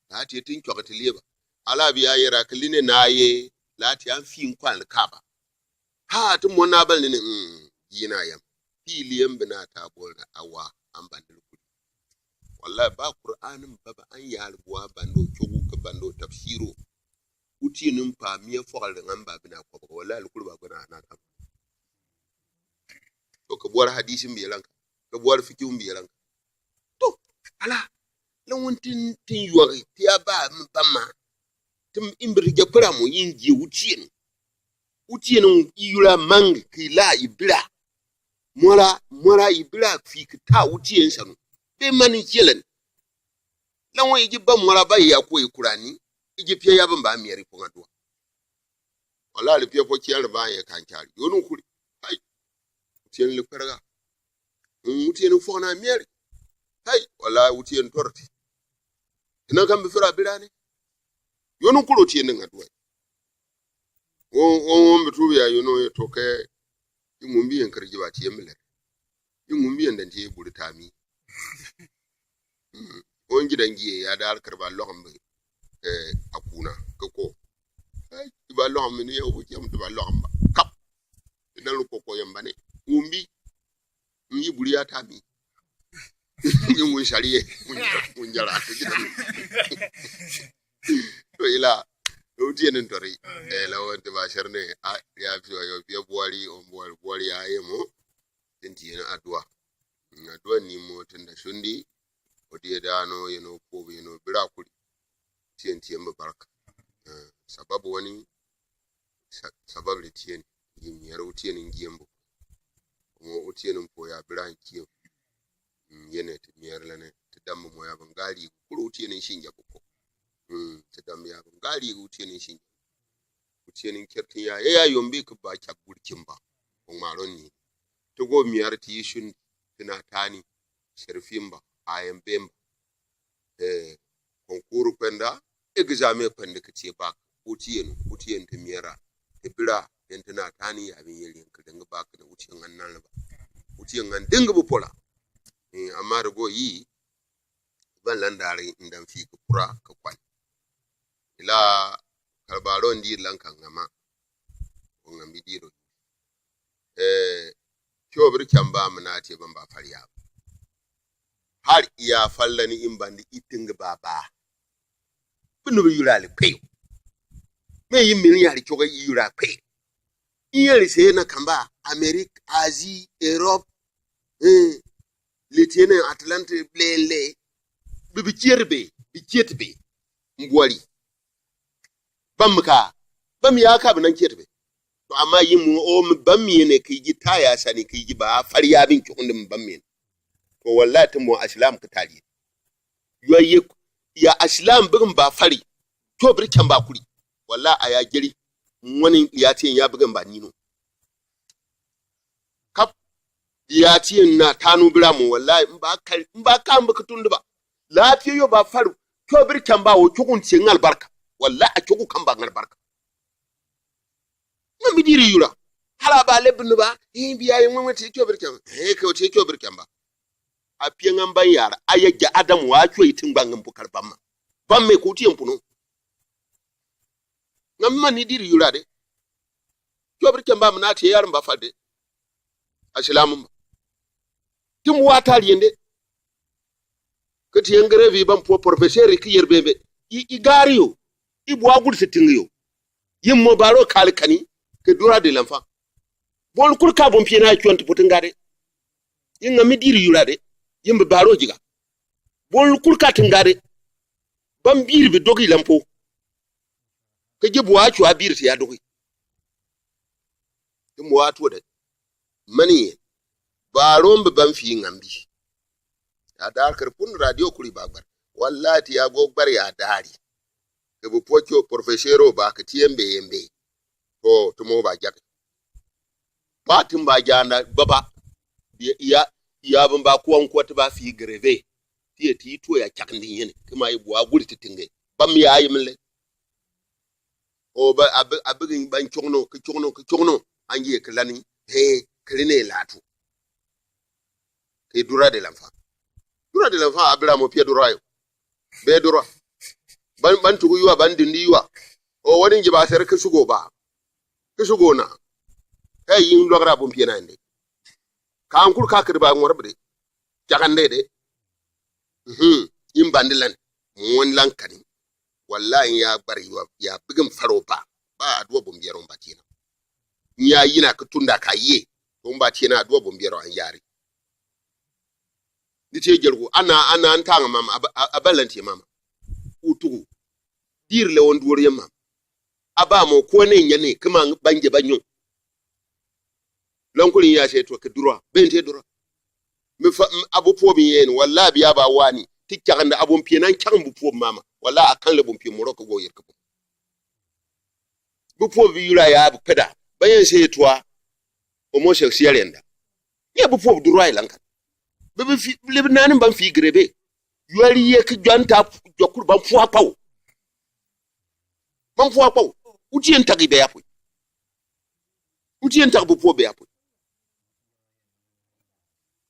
Lati tin cwaka ti lieba. Ala biya yera kiline na ye. Lati an fi nkwan Kaba. Ha, ti mɔnna bal nini, mm, yina yam. Pili yam bina ta bol na awa, an bandil kuli. Wallahi, ba Qur'an ba ba an yal bua bando cogu ka bando tafsiro. Uti nin pa miya fogal de ngamba bina ko. Wallahi, lukul ba gona na kam. To ka buar hadisi mbiyalanka. Ka buar fiki mbiyalanka. To, ala, la wun tin, tin yuagi, ti a ba, m-, ba ma. Tim imbiri ja kpara mo, yin ji wutien. Wutien iyula mangi, ki la ibira. Mwara, mwara ibira fi ki ta wutien sanu. Be mani jelen. La wun iji ba mwara ba ya ko ikurani, iji pia ya ba mba miari ko ngadua. Wala li pia po ciel ba ye kan cari. Yonu kuli. Hai. Wutien li perga. Mm, wutien fo na miari. Hai, wala wutien torti. Ina kan bi fira birane. Yonu kuli wutien ngadua. Wo, wo, wo mbi tubi ya yono ye toke. Ingumbi yen kari jiba tie mile. Ingumbi yen dan tie buri tami. Mm. Onji dan jie ya dal kari ba lokam bi. Eh, akuna. Kako. Ai, iba lokam ni ya ubu jam iba lokam ba. Kap. Idan lu koko yamba ne. Umbi. Ngi buri ya tami. Ngi ngun sariye. Ngun jara. Ngun jara. To ila. Lo tie nin tori. Eh, la wante ba serne. A, ya fi yo, fi buari, on buari, buari ya yemo. Tien tiyen adua. Mm, adua ni mo tenda sundi. Odi edano yeno pobu yeno bira kuli. Tien tiyen ba barka. Eh, sababu wani sa-, sababu le tien. Ngi miari wutien ngi yembo. Mo wutien mpo ya bira ngi yembo. Mm, yene ti miari lane. Ti dambo mo ya bangali. Kulu wutien nsinja buko. Mm, ti dambo ya bangali wutien nsinja. Wutien nkertin ya, ya, ya yombi kiba cak buri kimba. Ongmaron ni. Togo miari ti isun, tina tani, serfimba, ayembemba. Eh, konkuru kwenda, egzame kwenda kitie bak. Wutien, wutien ti miara. Ti bira, yen tina tani ya bin yeli yen kilengi bak na wutien ngan nan ba. Wutien ngan dingi bu pola. Eh, amari go yi, ban landari ndan fi ki pura ka kwan. Ila kalbaro ndi lan kan ngama. Ko ngam bi diro. Eh, cobiri camba mina tie bamba fari ya. Har iya fallani imbandi itingi baba. Binu bi yurali kweyo. Me yi mini yari coga yura kweyo. Iyari se na kamba Amerique, Asie, Europe, eh, le tiene Atlantique, blele. Bi, bi ciet be, bi ciet be. Ngwari. Bam ka. Bam ya ka bi nan ciet be. To amma yi mu o mi bam yi ne ki ji ta ya sani ki ji ba fari ya bin ki hunde mi bam yi ne. To wallahi ti mo asilam ki tali. Yo ye ya asilam bigin ba fari. To bir can ba kuri. Wallahi a ya jeri. Wani ya ti ya bigin ba nino. Kap. Ya ti na tanu bira mo wallahi. Mba kari, mba ka mba kutundu ba. Lafiya yo ba faru. Cobir camba wo cukun ce ngal barka. Wallahi a cuku kamba ngal barka. Nga mi diri yura. Hala ba lebnu ba. Hin biya ye mwe ti cobir camba. He ke ti cobir camba. A piya ngam ban yara. A ya ja Adam wa cuwa itin ba ngam bukar bamma. Bamme kuti yampuno. Nga mi mani diri yura de. Cobir camba mi na ti yara mba falde. Asilamu mba. Tim wa tari yende. Kati yengere vi ban po professeur ki yer bembe. I, i gari yo. I bwa gul se tingi yo. Yim mo baro kali kani. Ke dura de lanfa. Bon kul ka bon piena cuan ti putin gade. Yin ŋa mi diiri yula de. Yin bi baaro jiga. Bon lu kul ka tinga de. Ban biiri bi dogi lampo. Ke je bua cua biiri ti ya dogi. Ti mbu wa tuo de. Mani yen. Baaro mbi ban fi ŋa mbi. Ya daar kere pun radio kuri ba gbar. Wallahi ti ya go gbar ya daari. Ke bu pocho profesero ba ke ti yembe yembe. To, ti mo ba jak. Ba tin ba janda baba. Ya, ya, ya ban ba kuan kuat ba fi greve. Ti ye ti tuo ya cak ndi yene. Kima ye bua guri ti tinge. Bam ya yemle. O ba, abi, abi gin ban cogno, ki cogno, ki cogno. Anji ye ki lani, he, ki line latu. Ki droit de l'enfant. Droit de l'enfant, abira mo pie droit yo. Be droit. Ban, ban tugu yua, ban dindi yua. O wani nje ba sere ki sugo ba. Ki sugo na. He, yin lwagra bun pie na ende. Ka ankul ka kiri ba ŋor bide. Cagande de. Mhm. Yin bandi lan. Mo wani lan kani. Wallahi ya gbar ya, ya bigin faro ba. Ba aduwa bun biero mba tiena. Nya yina ki tunda ka ye. To mba tiena aduwa bun biero an yari. Ni ti ye jergu. Ana, ana an tanga mama. Aba, a-, aba lan ti mama. Utugu. Diiri le won duori mama. Aba mo ko ne nyane. Kima banje banyo. Lankuli ya se to ke droit. Ben te droit. Mi fa, m-, abu puo bi yen, wala bi aba wani. Ti caganda abu mpie nan cagam bu puo mama. Wala akan le bu mpie moro ko go yer ko. Bu puo bi yula ya bu peda. Ba yen se to homosexual enda. Ye bu puo droit lanka. Be bi fi, le bi nani ban fi greve. Yuali ye ki janta jokul ban fua kpawo. Ban fua kpawo. Uti yen tagi be apui. Uti yen tagi bu puo be apui.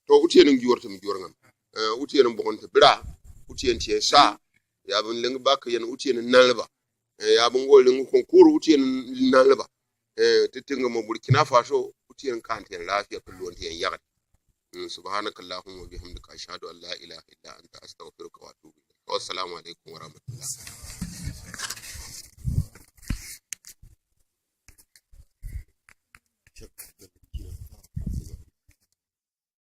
To uti yen ngior te mi gior ngam. Eh, uti yen bongon te bira. Uti yen tie sa. Ya bin lengi bak yen uti yen nalba. Eh, ya bin go lengi konkur uti yen nalba. Eh, te tinga mo Burkina Faso uti yen kan te yen lafiya kullu won te yen yagat. Mm, subhanakallahumma wa bihamdika ashhadu an la ilaha illa anta astaghfiruka wa atubu ilayk. Wassalamu alaikum wa rahmatullah.